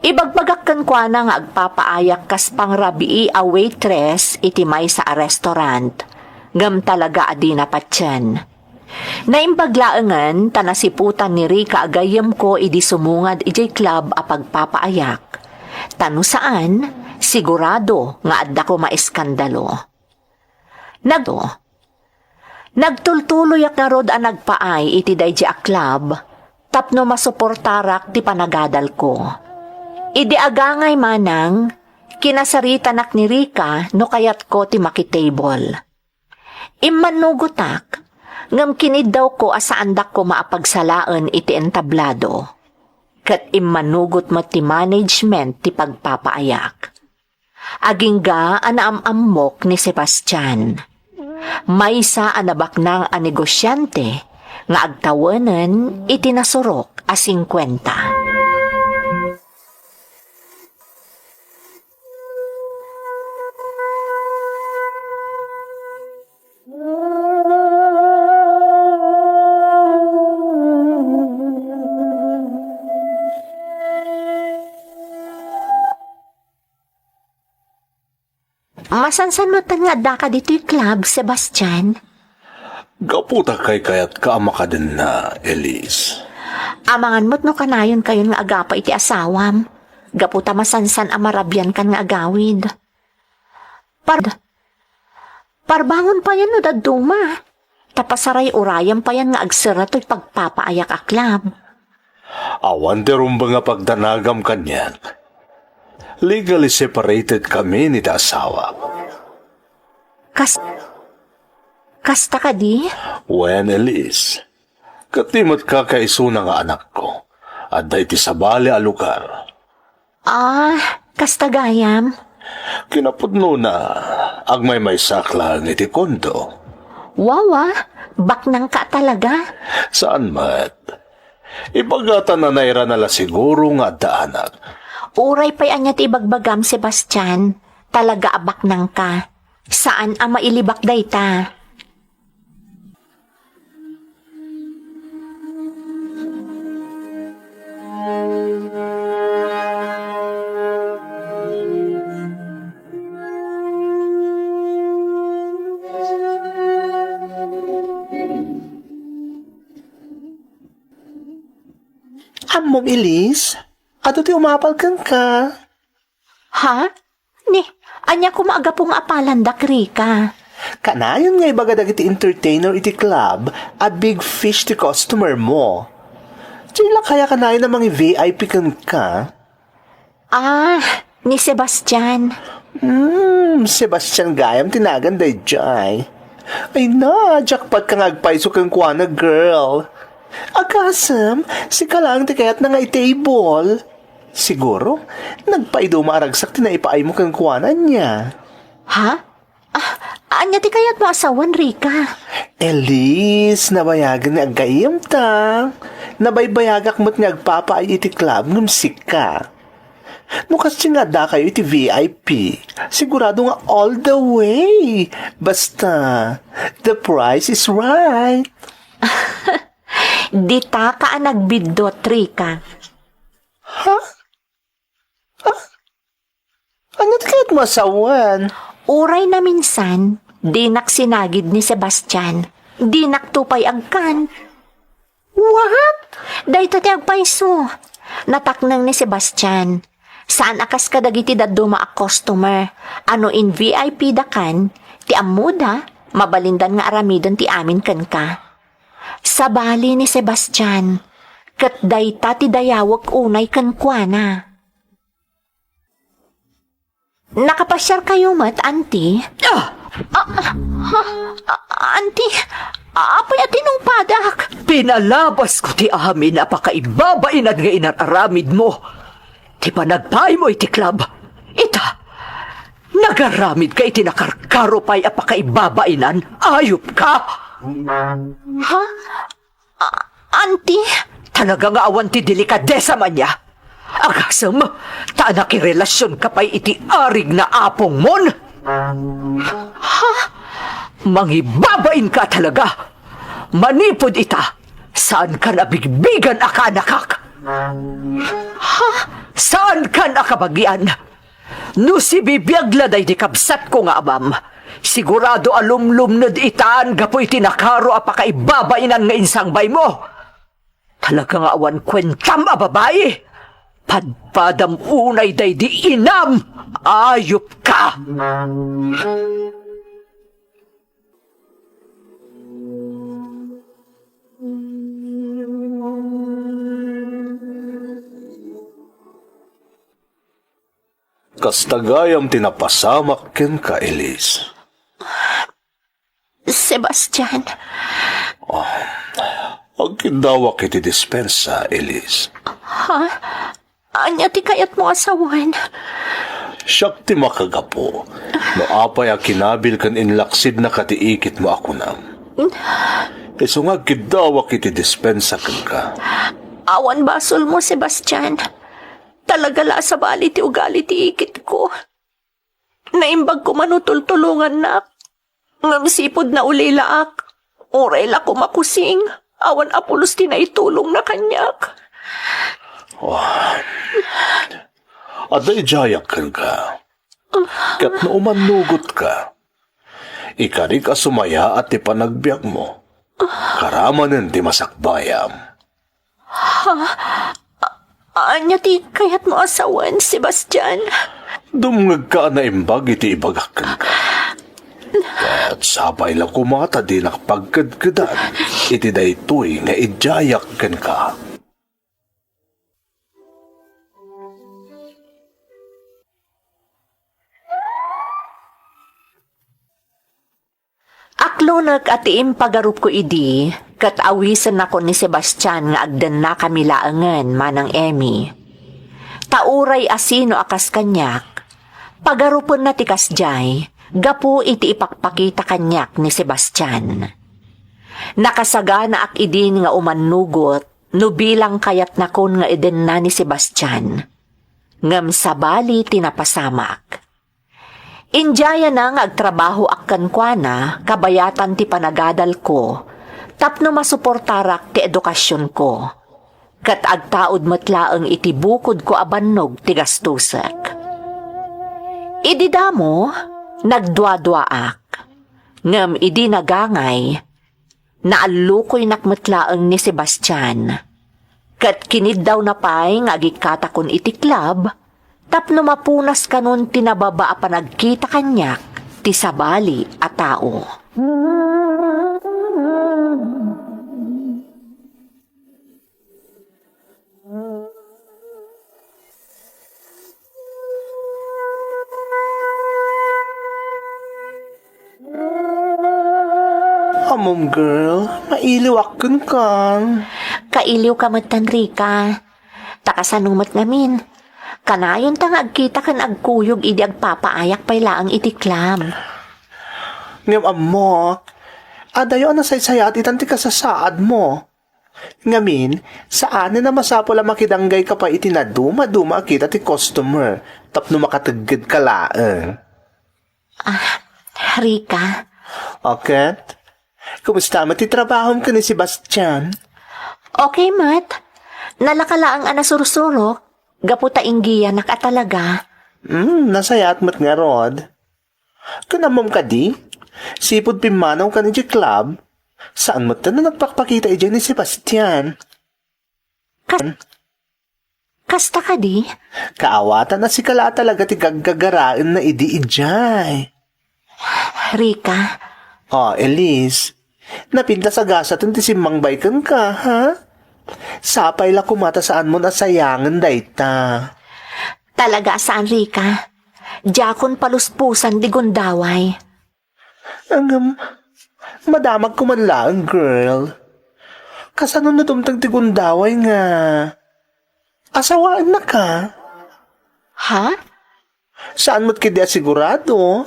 Ibagbagak kenkuana nga agpapaayak kas pangrabii a waitress iti maysa a restaurant, ngem talaga a dina patien. Naimbag laengen ta nasiputan ni Rica a gayyemko idi sumungad idiay club a pagpapaayak. Ta no saan, sigurado nga addako maiskandalo. Nag-, nagtultuloyak ngarud a nagpaay iti daydi a club tapno masuportarak ti panagadalko. Idi agangay manang, kinasaritanak ni Rica no kayatko ti makitable. Immannugotak, ngem kiniddawko a saandak koma a pagsalaen iti entablado, ket immanugot met ti management ti pagpapaayak. Agingga a naam-ammok ni Sebastian, maysa a nabaknang a negosiante nga agtawenen iti nasurok a singkuenta. Asansan met nga addaka ditoy club, Sebastian? Gapu ta kaykayatka a makadenna, Elise. Amangan met no kanayonkayon nga agapa iti asawam, gapu ta masansan a marabiankan nga agawid. Par-, parbangon payen no dadduma, ta pasaray-urayam payen nga agserra toy pagpapaayak a club. Awan ti rumbeng a pagdanagam kaniak. Legally separated kami ni da asawak. Kas-, kasta kadi? Wen, Elise. Ket di met kakaisuna nga anakko. Adda iti sabali a lugar. Ah, kasta gayam? Kinapudnona, agmaymaysak laeng iti kondo. Wawa, baknangka talaga. Saan met? Ibagatan a nairana la siguro nga adda anak. Uray pay ania ti ibagbagam, Sebastian, talaga a baknangka. Saan a mailibak dayta. Ammom, Elise? Adu ti umapal kenka? Ha? Ni, ania koma a gapu nga apalandak, Rica? Kanayon nga ibaga dagiti entertainer iti club a big fish ti customer mo. Diay la kaya kanayon a mangi-V I P kenka? Ah, ni Sebastian. Hmm, Sebastian gayam ti nagan daydiay. Ay na, jackpot ka nga agpayso kenkuana, girl. Agasem, sika laeng ti kayatna nga i-table. Siguro, nagpaiduma a ragsak ti naipaaymo kenkuana, ania? Ha? Ah, ania ti kayatmo a sawen, Rica? Elise, nabayagen nga aggayyemta. Nabaybayagak met nga agpapaay iti club ngem sika. No kasdiay nga addakayo iti V I P, sigurado nga all the way. Basta, the price is right. Ditaka a nagbiddut, Rica. Ha? Ah? Ania ti kayatmo a sawen? Uray naminsan, dinak sinagid ni Sebastian. Dinakto pay agkan. What? Dayta ti agpayso. Natakneng ni Sebastian. Saan a kas kadagiti dadduma a customer. A no in-V I P dakan, ti ammoda, mabalindan nga aramiden ti amin kenka. Sabali ni Sebastian, ket dayta ti dayawek unay kenkuana. Nakapasiarkayo met, Auntie? Ah! Ah, ah, ah, Auntie, apay a tinungpadak? Pinalabasko ti amin a pakaibabainan nga inar-aramidmo. Ti panagpaaymo iti club, ita, nagaramidka iti nakarkaro pay a pakaibabainan, ayupka! Ha? A-, Auntie? Talaga nga awan ti delikadesam ania. Agasem, ta nakirelasionka pay iti arig na apongmon. Ha? Mangibabainka talaga. Manipud ita, saankan a bigbigan a kaanakak. Ha? Saankan a kabagian. No sibibiag la daydi kabsatko nga amam, sigurado a lumlumned itan gapu iti nakaro a pakaibabainan nga insangbaymo. Talaga nga awan kuentam a babai. Padpadam unay daydi inam. Ayupka! Kasta gayam ti napasamak kenka, Elise. Sebastian. Ah, agkiddawak iti dispensa, Elise. Ha? Ania ti kayatmo a sawen? Siak ti makagapu no apay a kinabil ken inlaksidnaka ti ikitmo a kunam. Isu nga agkiddawak iti dispensa kenka. Awan basolmo, Sebastian. Talaga la a sabali ti ugali ti ikitko. Naimbag koma no tultulongannak. Ngem sipud naulilaak, uray la koma kusing, awan a pulos ti naitulongna kaniak. Oh. Adda idiayak kenka. Ket no umannugotka, ikarik a sumayaat ti panagbiagmo. Karamanen ti masakbayam. Ania ti kayatmo a sawen, Sebastian? Dumngegka a naimbag iti ibagak kenka. Ket sapay la koma ta dinak pagkedkedan iti daytoy nga idiayak kenka. Aklonek a ti impagarupko idi, ket awisennakon ni Sebastian nga agdennakami laengen, Manang Emmy. Ta uray asino a kas kaniak, pagarupenna ti kasdiay gapu iti ipakpakita kaniak ni Sebastian. Nakasaganaak idin nga umannugot no bilang kayatnakon nga idenna ni Sebastian. Ngem sabali ti napasamak. Indiayana nga agtrabahoak kenkuana kabayatan ti panagadalko tapno masuportarak ti edukasionko. Ket agtaud met laeng iti bukodko a bannog ti gastusek. Idi damo, nagduaduaak. Ngem idi nagangay, naallukoynak met laeng ni Sebastian. Ket kiniddawna pay nga agikkatakon iti club tapno mapunas kanon ti nababa a panagkita kaniak ti sabali a tao. Ammom, girl, mailiwak kenka. Kailiwka metten, Rica. Ta kasano met ngamin? Kanayonta nga agkita ken agkuyog idi agpapaayak pay laeng iti club. Ngem ammok, adayo a nasaysayaat itan ti kasasaadmo. Ngamin, saanen a masapul a makidanggayka pay iti nadumaduma a kita ti customer tapno makateggedka laeng. Ah, Rica. O ket? Kumusta met ti trabahom ken ni Sebastian? Okay met. Nalaka laeng a nasursurok, gapu ta inggiyanak a talaga. Hmm, nasayaat met ngarud. Ken ammom kadi, sipud pimmanawkan idiay club, saan met a nagpakpakita idiay ni Sebastian. Kas-, kasta kadi? Kaawatan a sika la a talaga ti gaggagaraenna idi idiay. Rica. O, Elise, napintas a gasaten ti simmangbay kenka, ha? Sapay la koma ta saanmon a sayangen dayta. Talaga a saan, Rica. Diakon paluspusan ti gundaway. Ngem, madamagko man laeng, girl. Kasano no dumteng ti gundaway nga asawaennaka? Ha? Saan met ketdi a sigurado.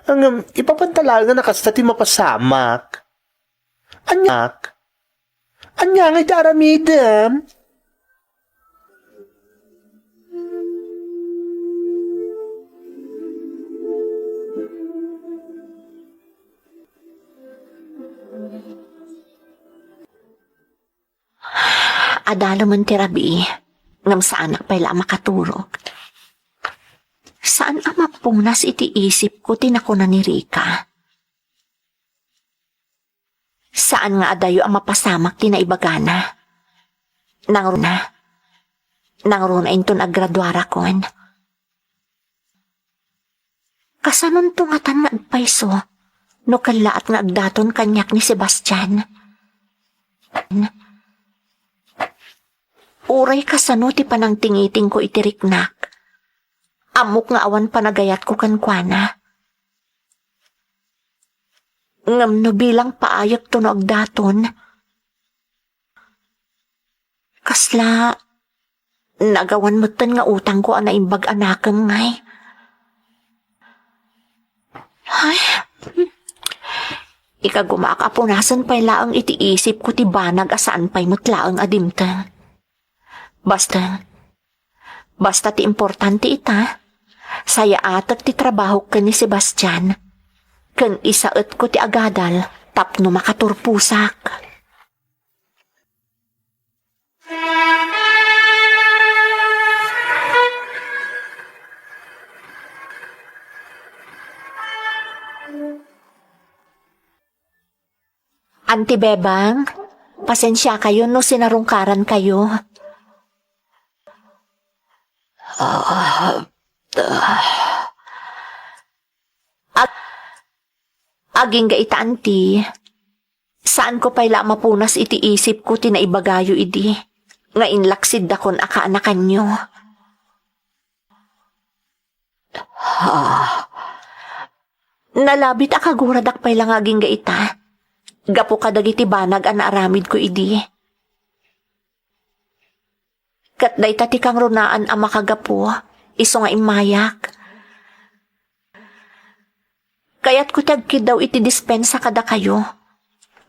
Ngem, ipapanta laeng a kasta ti mapasamak. Ania? Ania ngay ti aramidem? Adalemen ti rabii, ngem saanak pay la a makaturog. Saan a mapunas iti isipko ti nakuna ni Rica. Saan nga adayo a mapasamak ti naibagana. Nangruna, nangruna inton aggraduarakon. Kasanonto ngatan nga agpayso no kellaat nga agdaton kaniak ni Sebastian? Uray kasano ti panangtingitingko iti riknak, ammok nga awan panagayatko kenkuana. Ngem no bilang paayekto no agdaton, kasla nagawan metten nga utangko a naimbag a nakem ngay. Ay, ikagumaak a punasen pay laeng iti isipko ti banag a saan pay met laeng a dimteng. Basta, Basta ti importante ita, sayaatek ti trabahok ken ni Sebastian, ken isaetko ti agadal tapno makaturposak. Auntie Bebang, pasensiakayo no sinarungkarankayo. Ah, ah. Ag-, agingga ita, Auntie. Saanko pay la a mapunas iti isipko ti naibagayo idi, nga inlaksiddakon a kaanakanyo. Ah. Nalabit a kaguradak pay la nga agingga ita, gapu kadagiti banag a naaramidko idi. Ket dayta ti kangrunaan a makagapu, isu nga immayak. Kayatko ti agkiddaw iti dispensa kadakayo,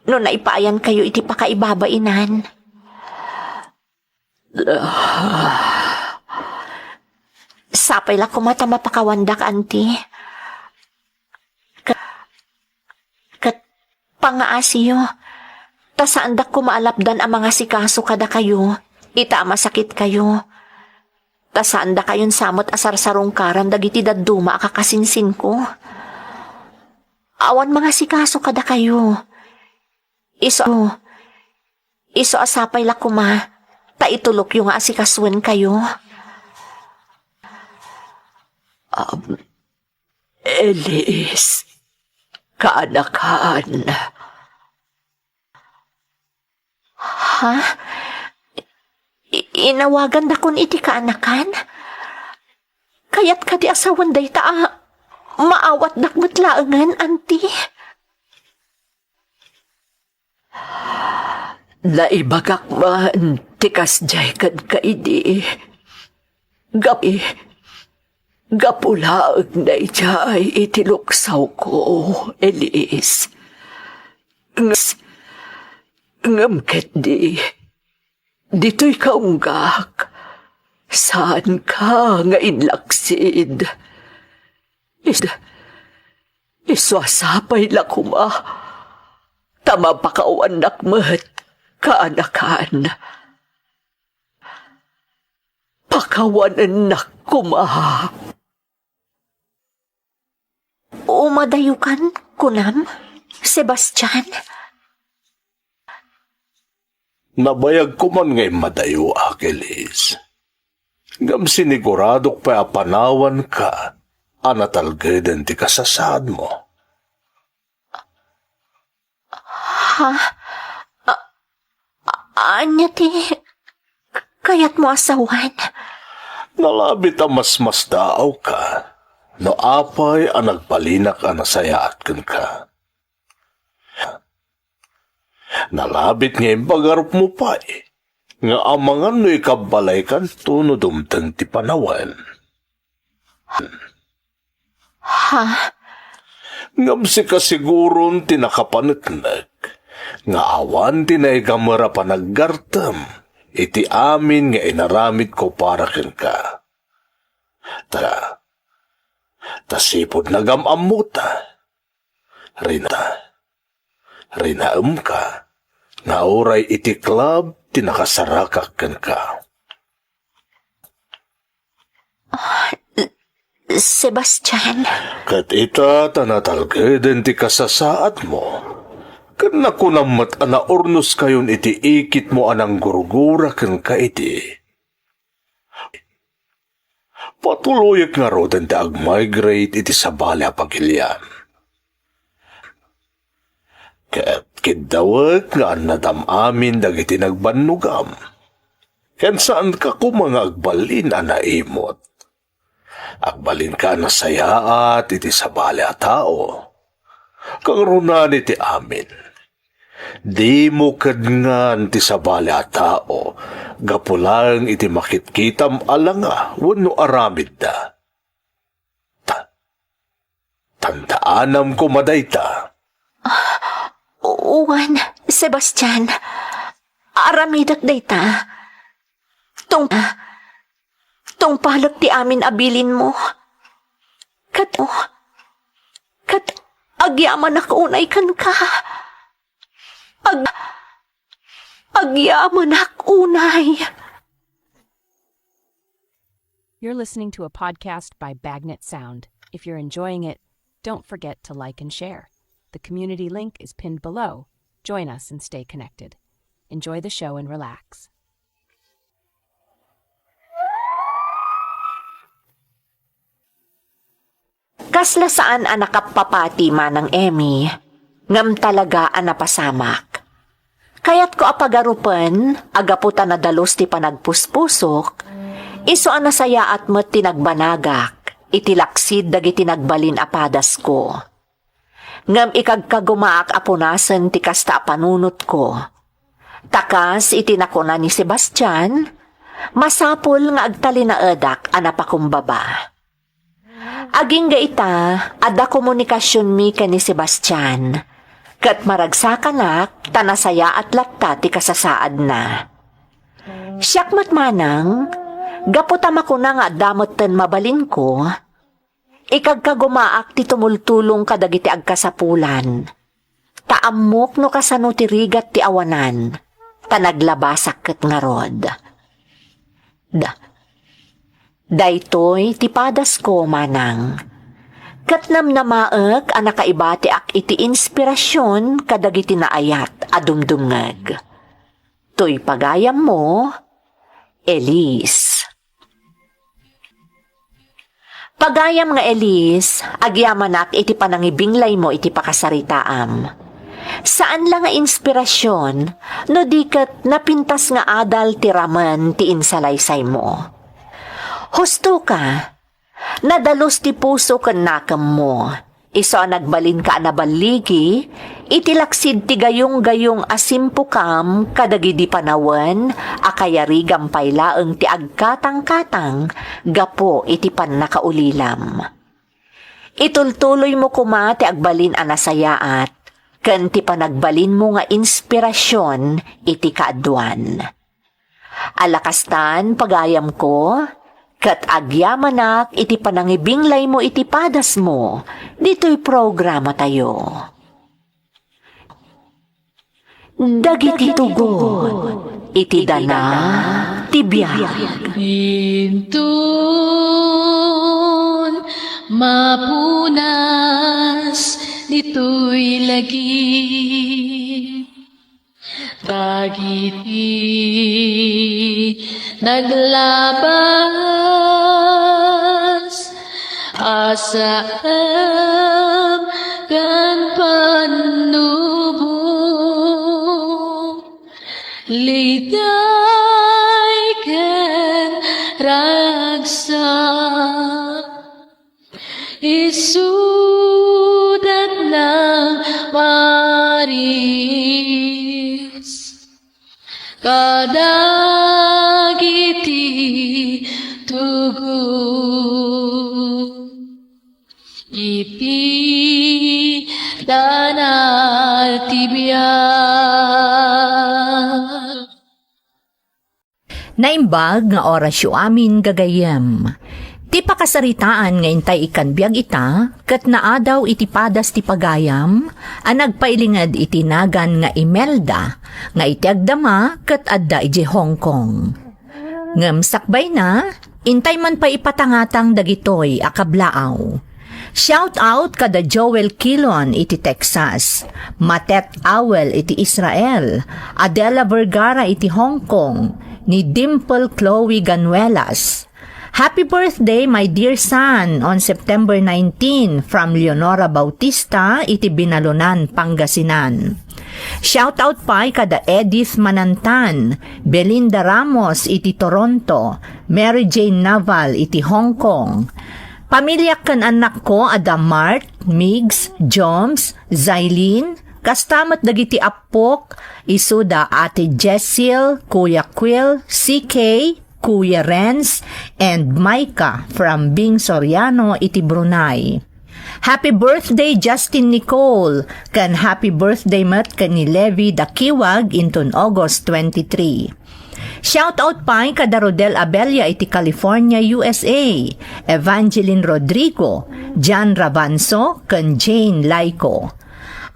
no naipaayankayo iti pakaibabainan. Sapay la koma ta mapakawandak, Auntie. Ket, ket pangngaasiyo, ta saandak koma a lapdan a mangasikaso kadakayo, ita a masakitkayo. Ta saan dakayon sa met a sarsarungkaran dagiti dadduma a kakasinsinko. Awan mangasikaso kadakayo. Isu, isu a sapay la koma, ta itulokyo nga asikasoenkayo. Um, Elise, kaanakan. Ha? I-, inawagandakon iti kaanakan? Kayat kadi a sawen dayta a maawatdak met laengen, Auntie? Naibagak man ti kasdiay kenka idi. Gapu, gapu laeng daydiay iti luksawko, Elise. Nges-, ngem ketdi, ditoy kaunggak, saanka nga inlaksid. Is-, isu a sapay la koma, ta mapakawannak met, kaanakan. Pakawanennak koma. Umadayokan, kunam, Sebastian? Nabayagko man nga immadayoak, Elise. Ngem siniguradok pay a panawanka a natalgeden ti kasasaadmo. Ha? A-, a-, ania ti k-, kayatmo a sawen? Nalabit a masmasdaawka no apay a nagbalinak a nasayaat kenka. Nalabit nga impagarupmo pay nga amangan no ikabbalaykanto no dumteng ti panawen. Ha? Ngem sika siguron ti nakapaneknek nga awan ti naigamer a panaggartem iti amin nga inaramidko para kenka. Ta, ta sipud nagam-ammota, rina-, rinaemka nga uray iti club ti nakasarakak kenka. Ah, Sebastian. Ket ita ta natalgeden ti kasasaadmo, ket nakunam met a naurnoskayon iti ikitmo a nanggurgura kenka idi. Patuloyek ngaruden ti agmigrate iti sabali a pagilian. Ket kiddawek nga annadam amin dagiti nagbannogam. Ken saanka koma nga agbalin a naimot. Agbalinka a nasayaat iti sabali a tao. Kangrunaan iti amin, dimo kedngan ti sabali a tao gapu laeng iti makitkitam a langa wenno aramidda. Ta-, tandaanam koma dayta. Wen, Sebastian, aramidek dayta. Tung-, tungpalek ti amin a bilinmo. Ket, ket agyamanak unay kenka. Ag-, agyamanak unay. You're listening to a podcast by Bagnet Sound. If you're enjoying it, don't forget to like and share. The community link is pinned below. Join us and stay connected. Enjoy the show and relax. Kasla saan a nakappapati, Manang Emmy, ngem talaga a napasamak. Kayatko a pagarupen a gapu ta nadalus ti panagpuspusok, isu a nasayaat met ti nagbanagak iti laksid dagiti nagbalin a padasko. Ngem ikagkagumaak a punasen ti kasta a panunotko. Ta kas iti nakuna ni Sebastian, masapul nga agtalinaedak a napakumbaba. Agingga ita, adda komunikasionmi ken ni Sebastian, ket maragsakanak ta nasayaat latta ti kasasaadna. Siak met manang, gapu ta makuna nga adda metten mabalinko, ikagkagumaak ti tumultulong kadagiti agkasapulan. Ta ammok no kasano ti rigat ti awanan, ta naglabasak ket ngarud. Da, daytoy ti padasko, manang. Ket namnamaek a nakaibatiak iti inspirasion kadagiti naayat a dumdumngeg. Toy pagayammo, Elise. Pagayam nga Elise, agyamanak iti panangibinglaymo iti pakasaritaam. Saan la nga inspirasion, no di ket napintas nga adal ti ramen ti insalaysaymo. Husto ka, nadalus ti puso ken nakemmo. Isu a nagbalinka a naballigi iti laksid ti gayunggayung a simpukam kadagidi panawen a kayarigam pay laeng ti agkatangkatang gapu iti pannakaulilam. Itultuloymo koma ti agbalin a nasayaat ken ti panagbalinmo nga inspirasion iti kaaduan. Ala kastan, pagayamko, ket agyamanak iti panangibinglaymo iti padasmo ditoy programatayo. Dagiti tugot iti dana ti biag. Inton mapunas ditoy lagip. Dagiti naglabas a saem ken pannubo, liday ken ragsak. Isudat nang maris kadagiti tugot iti dana ti biag. Naimbag nga orasyo amin, gagayyem. Ti pakasaritaan nga intay ikkan biag ita, ket naadaw iti padas ti pagayam a nagpailinged iti nagan nga Imelda, nga iti agdama ket adda idiay Hong Kong. Ngem sakbayna, intay man pay ipatangatang dagitoy a kablaaw. Shout out kada Joel Kilon iti Texas, Matet Awel iti Israel, Adela Vergara iti Hong Kong, ni Dimple Chloe Ganuelas. Happy birthday, my dear son, on September nineteen, from Leonora Bautista iti Binalonan, Pangasinan. Shout out pay kada Edith Manantan, Belinda Ramos iti Toronto, Mary Jane Naval iti Hong Kong. Pamiliak ken annakko adda Mart, Migs, Joms, Zailin, kasta met dagiti appok, isuda Ate Jessil, Kuya Quil, C K, Kuya Renz, and Micah from Bing Soriano iti Brunei. Happy birthday, Justin Nicole, ken happy birthday met ken ni Levi Dakiwag inton August twenty-three. Shout out pay kada Rodel Abella iti California, U S A, Evangeline Rodrigo, Jan Rabanso, ken Jane Laico.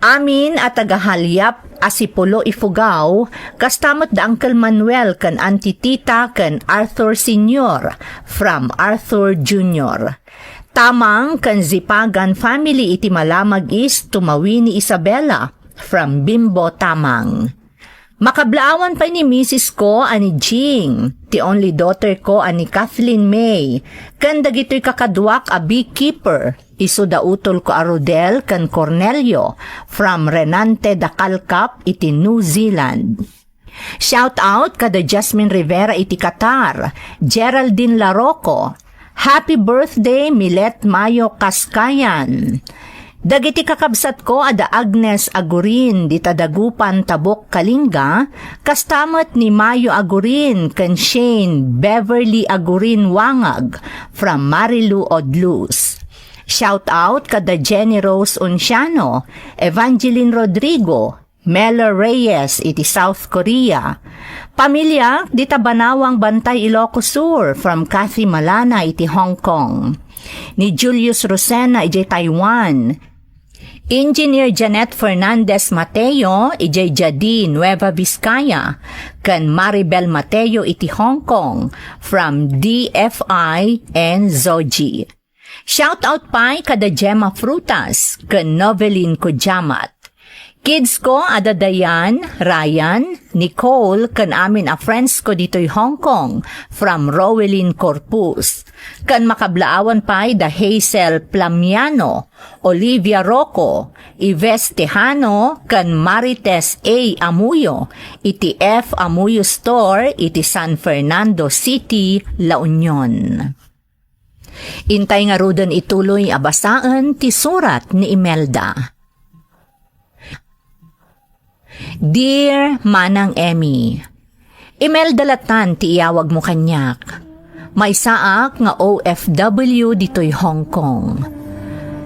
Amin a taga-Halyap a Sipulo, Ifugao, kasta met da Uncle Manuel ken Auntie Tita ken Arthur Senior from Arthur Junior. Tamang ken Zipagan family iti Malamag East, Tumawini, Isabela. from Bimbo Tamang. Makablaawan pay ni misis ko a ni Jing, ti only daughter ko a ni Kathleen May, ken dagitoy kakaduak a beekeeper, isu da utol ko a Rodel ken Cornelio, from Renante da Calcap iti New Zealand. Shout out kada Jasmine Rivera iti Qatar, Geraldine Larocco. Happy birthday, Milet Mayo Kaskayan. Dagiti kakabsatko a da Agnes Agurin, dita Dagupan, Tabuk, Kalinga, kasta met ni Mayo Agurin ken Shane Beverly Agurin Wangag from Marilu, Odlus. Shout out kada Jenny Rose Unciano, Evangeline Rodrigo, Melo Reyes iti South Korea. Pamilya, dita Banawang, Bantay, Ilocos Sur, from Kathy Malana iti Hong Kong. Ni Julius Rosena iti Taiwan. Engineer Janet Fernandez Mateo iti Jadi, Nueva Vizcaya, ken Maribel Mateo iti Hong Kong, from D F I and Zoji. Shout out pay kada Gemma Frutas ken Novelin Kujamat. Kids ko a da Dayan, Ryan, Nicole, ken amin a friends ko ditoy Hong Kong, from Rowelyn Corpus. Ken makablaawan pay da Hazel Plamiano, Olivia Rocco, Ives Tejano, ken Marites A Amuyo, iti F Amuyo Store, iti San Fernando City, La Union. Intay ngaruden ituloy a basaen ti surat ni Imelda. Dear Manang Emmy, Imelda latan ti iyawagmo kaniak. Maysaak nga O F W ditoy Hong Kong.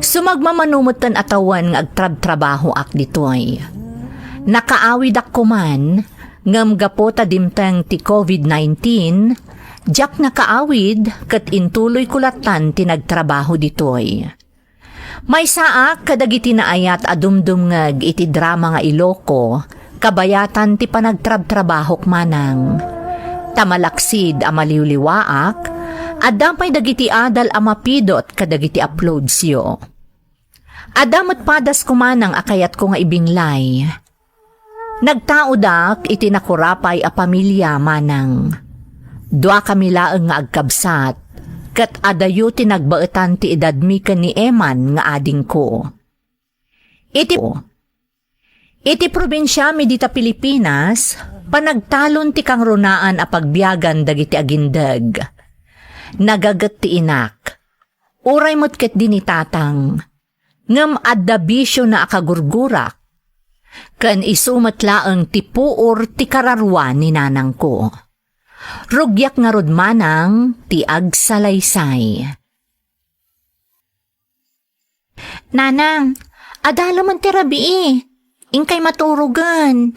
Sumagmamano metten a tawen nga agtrabtrabahoak ditoy. Nakaawidak koman, ngem gapu ta dimteng ti covid nineteen, diak nakaawid ket intuloyko latan ti nagtrabaho ditoy. Maysaak kadagiti naayat a dumdumngeg iti drama nga Iloko, kabayatan ti panagtrabtrabahok manang. Ta malaksid a maliwliwaak, adda pay dagiti adal a mapidot kadagiti uploadsyo. Adda met padasko manang a kayatko nga ibinglay. Nagtaodak iti nakurapay a pamilia manang. Duakami laeng nga agkabsat, ket adayo ti nagbaetan ti edadmi ken ni Eman nga adingko. Iti, iti probinsiami dita Pilipinas, panagtalon ti kangrunaan a pagbiagan dagiti agindeg. Nagaget ti inak. Uray met ketdi ni tatang. Ngem adda bisiona a kagurgurak, ken isu met laeng ti puor ti kararua ni nanangko. Rugiak ngarud manang ti agsalaysay. Nanang, adda laeng ti rabii. Inkay maturogen.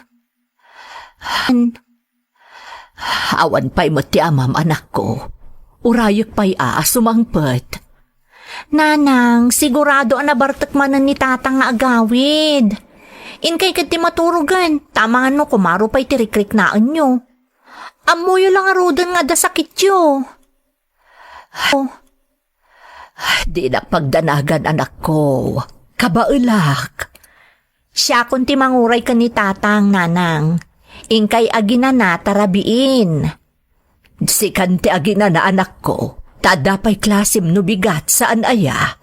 Awan pay met ti amam, anakko. Urayek pay a sumangpet. Nanang, sigurado a nabartek manen ni tatang nga agawid. Inkay ketdi maturogen, ta amangan no kumaro pay ti rikriknaenyo. Ammoyo la ngaruden nga adda sakityo. Oh, dinak pagdanagan, anakko. Kabaelak. Siakon ti manguray ken ni tatang, nanang. Inkay aginana ta rabiin. Sikan ti aginana, anakko. Ta adda pay klasem no bigat, saan aya?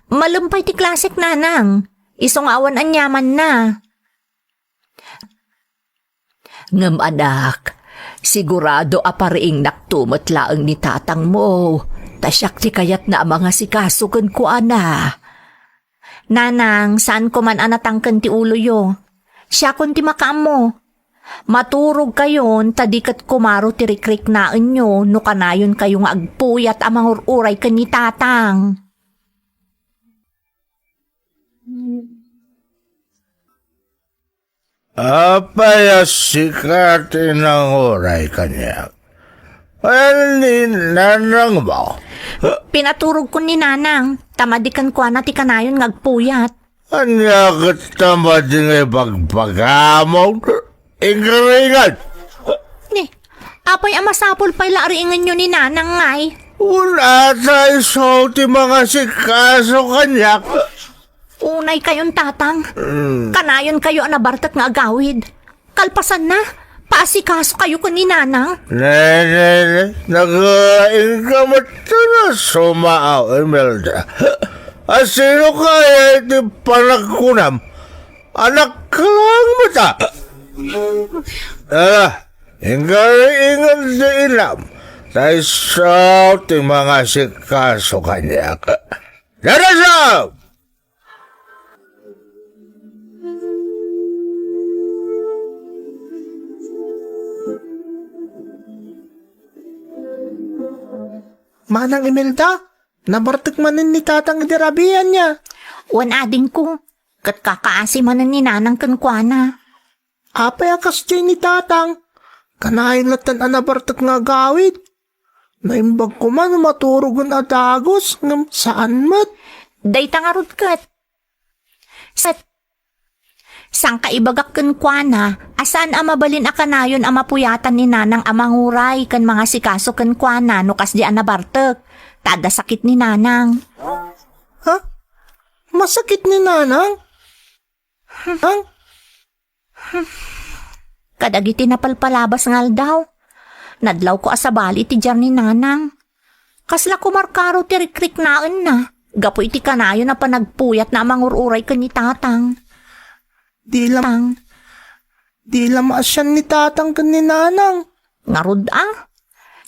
Malem pay ti klasek, nanang. Isu nga awan aniamanna. Ngem anak, sigurado a pariingnakto met laeng ni tatangmo, ta siak ti kayatna a mangasikaso kenkuana. Nanang, saanko man a natangken ti uloyo. Siakon ti makaammo. Maturogkayon ta di ket kumaro ti rikriknaenyo no kanayonkayo nga agpuyat a mangur-uray ken ni tatang. Apay a sika ti nanguray kaniak? Wen ni nanangmo? Pinaturogkon ni nanang, ta madi kenkuana ti kanayon nga agpuyat. Ania ket ta madi nga ibagbagamon? Inggaringan! Ni, apay a masapul pay la a riingenyo ni nanang ngay? Wen ata isu ti mangasikaso kaniak. Nay kayon, Tatang. Mm. Kanayon kayo a nabartek nga agawid. Kalpasanna, paasikaso kayo ken ni Nanang. Ne, ne, ne, naglaing ka met a sumaaw, Imelda. A sino kaya iti panagkunam? Anak lang met a. Ala, inggalingan ti inam. Ta isu ti mangasikaso kaniak. Darasaw! Manang Imelda, nabartek manen ni Tatang idi rabiianna. Wen, adingko, ket kakaasi manen ni Nanang kenkuana. Apay a kasdiay ni Tatang? Kanayon latta a nabartek nga agawid. Naimbag koma no maturogen a dagus, ngem saan met. Dayta ngarud ket. Saan, saan ka ibagak kenkuana a saan a mabalin a kanayon a mapuyatan ni Nanang a manguray ken mangasikaso kenkuana no kasdi a nabartek, ta adda sakit ni Nanang. Ha? Masakit ni Nanang? Ang Kadagiti napalpalabas nga aldaw, nadlawko a sabali iti diar ni Nanang. Kasla kumarkaro ti rikriknaenna gapu iti kanayon a panagpuyatna a mangur-uray ken ni Tatang. Di la, di la maasian ni Tatang ken ni Nanang. Ngarud a,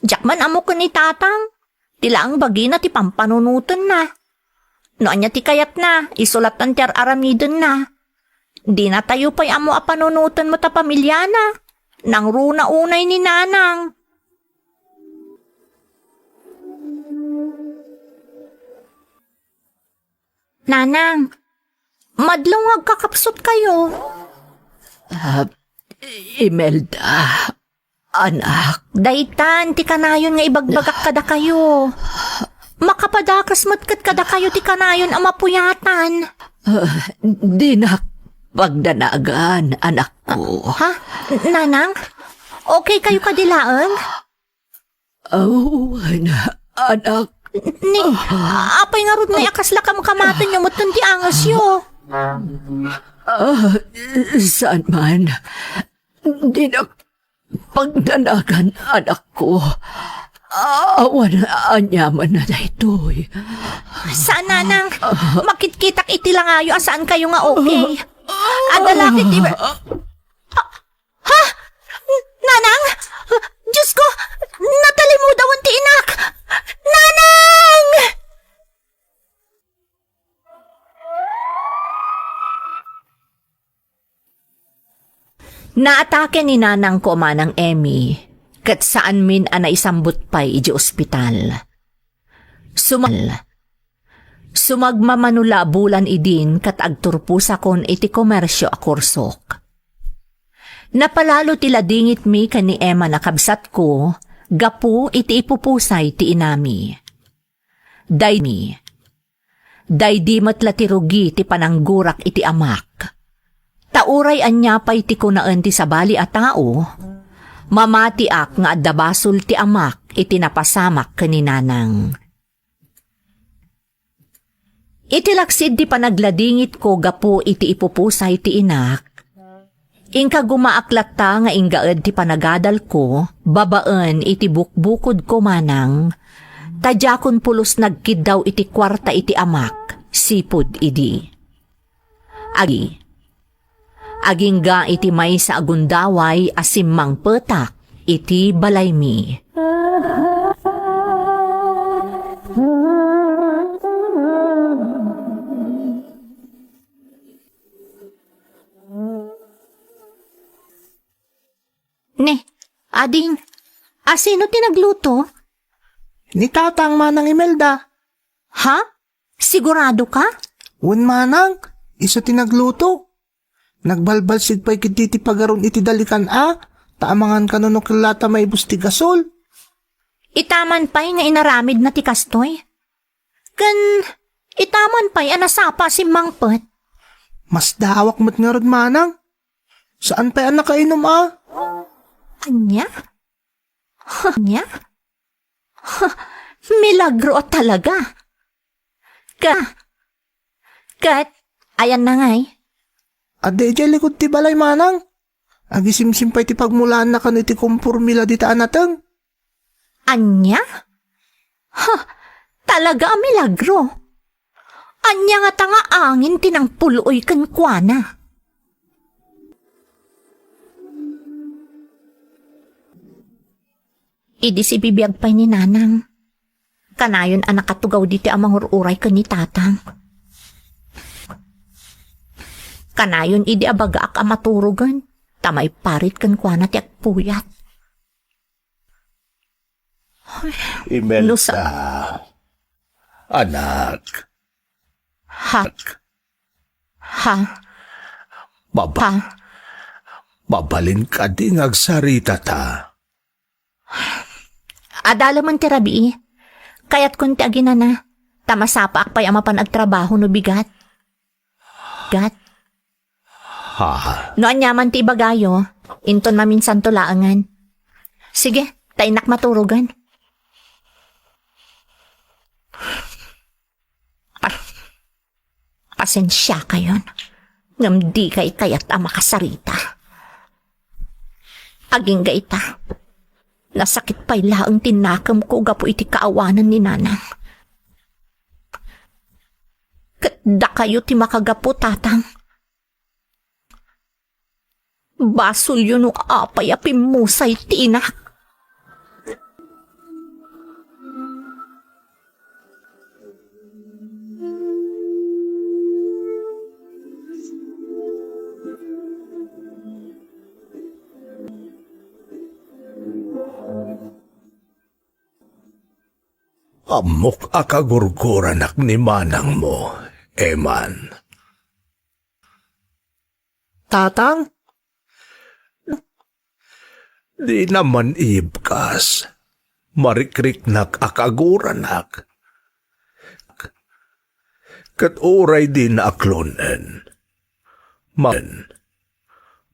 diak man ammo ken ni Tatang. Ti laeng bagina ti pampanunotenna. No ania ti kayatna, isu latta ti ar-aramidenna. Dinatayo pay ammo a panunoten met a pamiliana. Nangruna unay ni Nanang. Nanang, madlaw nga agkakapsut kayo. Ah, Imelda, anak. Daytan ti kanayon nga ibagbagak kadakayo. Makapadakes met ket kadakayo ti kanayon a mapuyatan. Ah, dinak pagdanagan, anakko. Ha? Nanang? Okay kayo kadi laeng? Awan, anak. Ni, apay ngarud nga kasla kamkamatenyo metten ti angesyo? Ah, saan man. Dinak pagdanagan, anakko. Awan aniaman a daytoy. Saan, Nanang? Makitkitak iti langayo a saan kayo nga okay. Adda la ket iba- Ha? Nanang? Diyos ko! Natalimudawan ti inak! Nanang! Naatake ni Nanang ko, Manang Emmy, ket saanmin a naisambut pay idiay ospital. Sumal, Sumagmamano la a bulan idin ket agturposakon iti komersio a kursok. Napalalo ti ladingitmi ken ni Emma a kabsatko gapu iti ipupusay ti inami. Daymi, daydi met la ti rugi ti pananggurak iti amak. Ta uray ania pay ti kunaen ti sabali a tao, mamatiak nga adda basol ti amak iti napasamak ken ni Nanang. Iti laksid ti panagladingitko gapu iti ipupusay ti inak, inkagumaak latta nga inggaed ti panagadalko babaen iti bukbukodko manang, ta diakon pulos nagkiddaw iti kuarta iti amak sipud idi. Agi, Agingga iti maysa a gundaway a simmangpetak iti balaymi. Ne, ading, asino ti nagluto? Ni Tatang, Manang Imelda. Ha? Sigurado ka? Wen manang, isu ti nagluto. Nagbalbalsig pay ketdi ti pagaron iti dalikan a, ta amangan kano no kella ta maibus ti gasol. Itaman pay nga inaramidna ti kastoy. Ken itaman pay a nasapa a simmangpet. Masdaawak met ngarud manang. Saan pay a nakainom a? Ania? Ania? Milagro a talaga. Ka, ket, Ayanna ngay? Adda idiay likud ti balay, manang. Agisimsim pay ti pagmulaanna kano iti kompormila dita a nateng. Ania? Ha, talaga a milagro. Ania ngata nga angin ti nangpul-oy kenkuana? Idi sibibiag pay ni Nanang, kanayon a nakatugaw ditoy a mangur-uray ken ni Tatang. Kanayon idi abagaak a maturogen, ta maiparit kenkuana ti agpuyat. Imelda, no sa- anak. Ha? Ha? Baba-, Ha? Mabalin kadi nga agsarita ta. Adda laeng ti rabii. Kayatkon ti aginana, ta masapaak pay a mapan agtrabaho no bigat. Gat. Ha? No aniaman ti ibagayo, inton maminsanto laengen. Sige, ta innak maturogen. Pa-, pasensiakayon, ngem dikay kayat a makasarita. Agingga ita, nasakit pay laeng ti nakemko gapu iti kaawanan ni Nanang. Ket dakayo ti makagapu, Tatang. Basolyo no apay a pimmusay ti inak. Ammok a kagurguranak ni manangmo, Eman. Tatang? Dina man ibkas. Marikriknak a kaguranak. Ket uray dina aklonen. Man,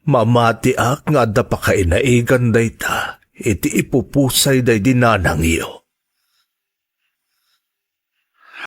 mamatiak nga adda pakainaigan dayta iti ipupusay daydi nanangyo.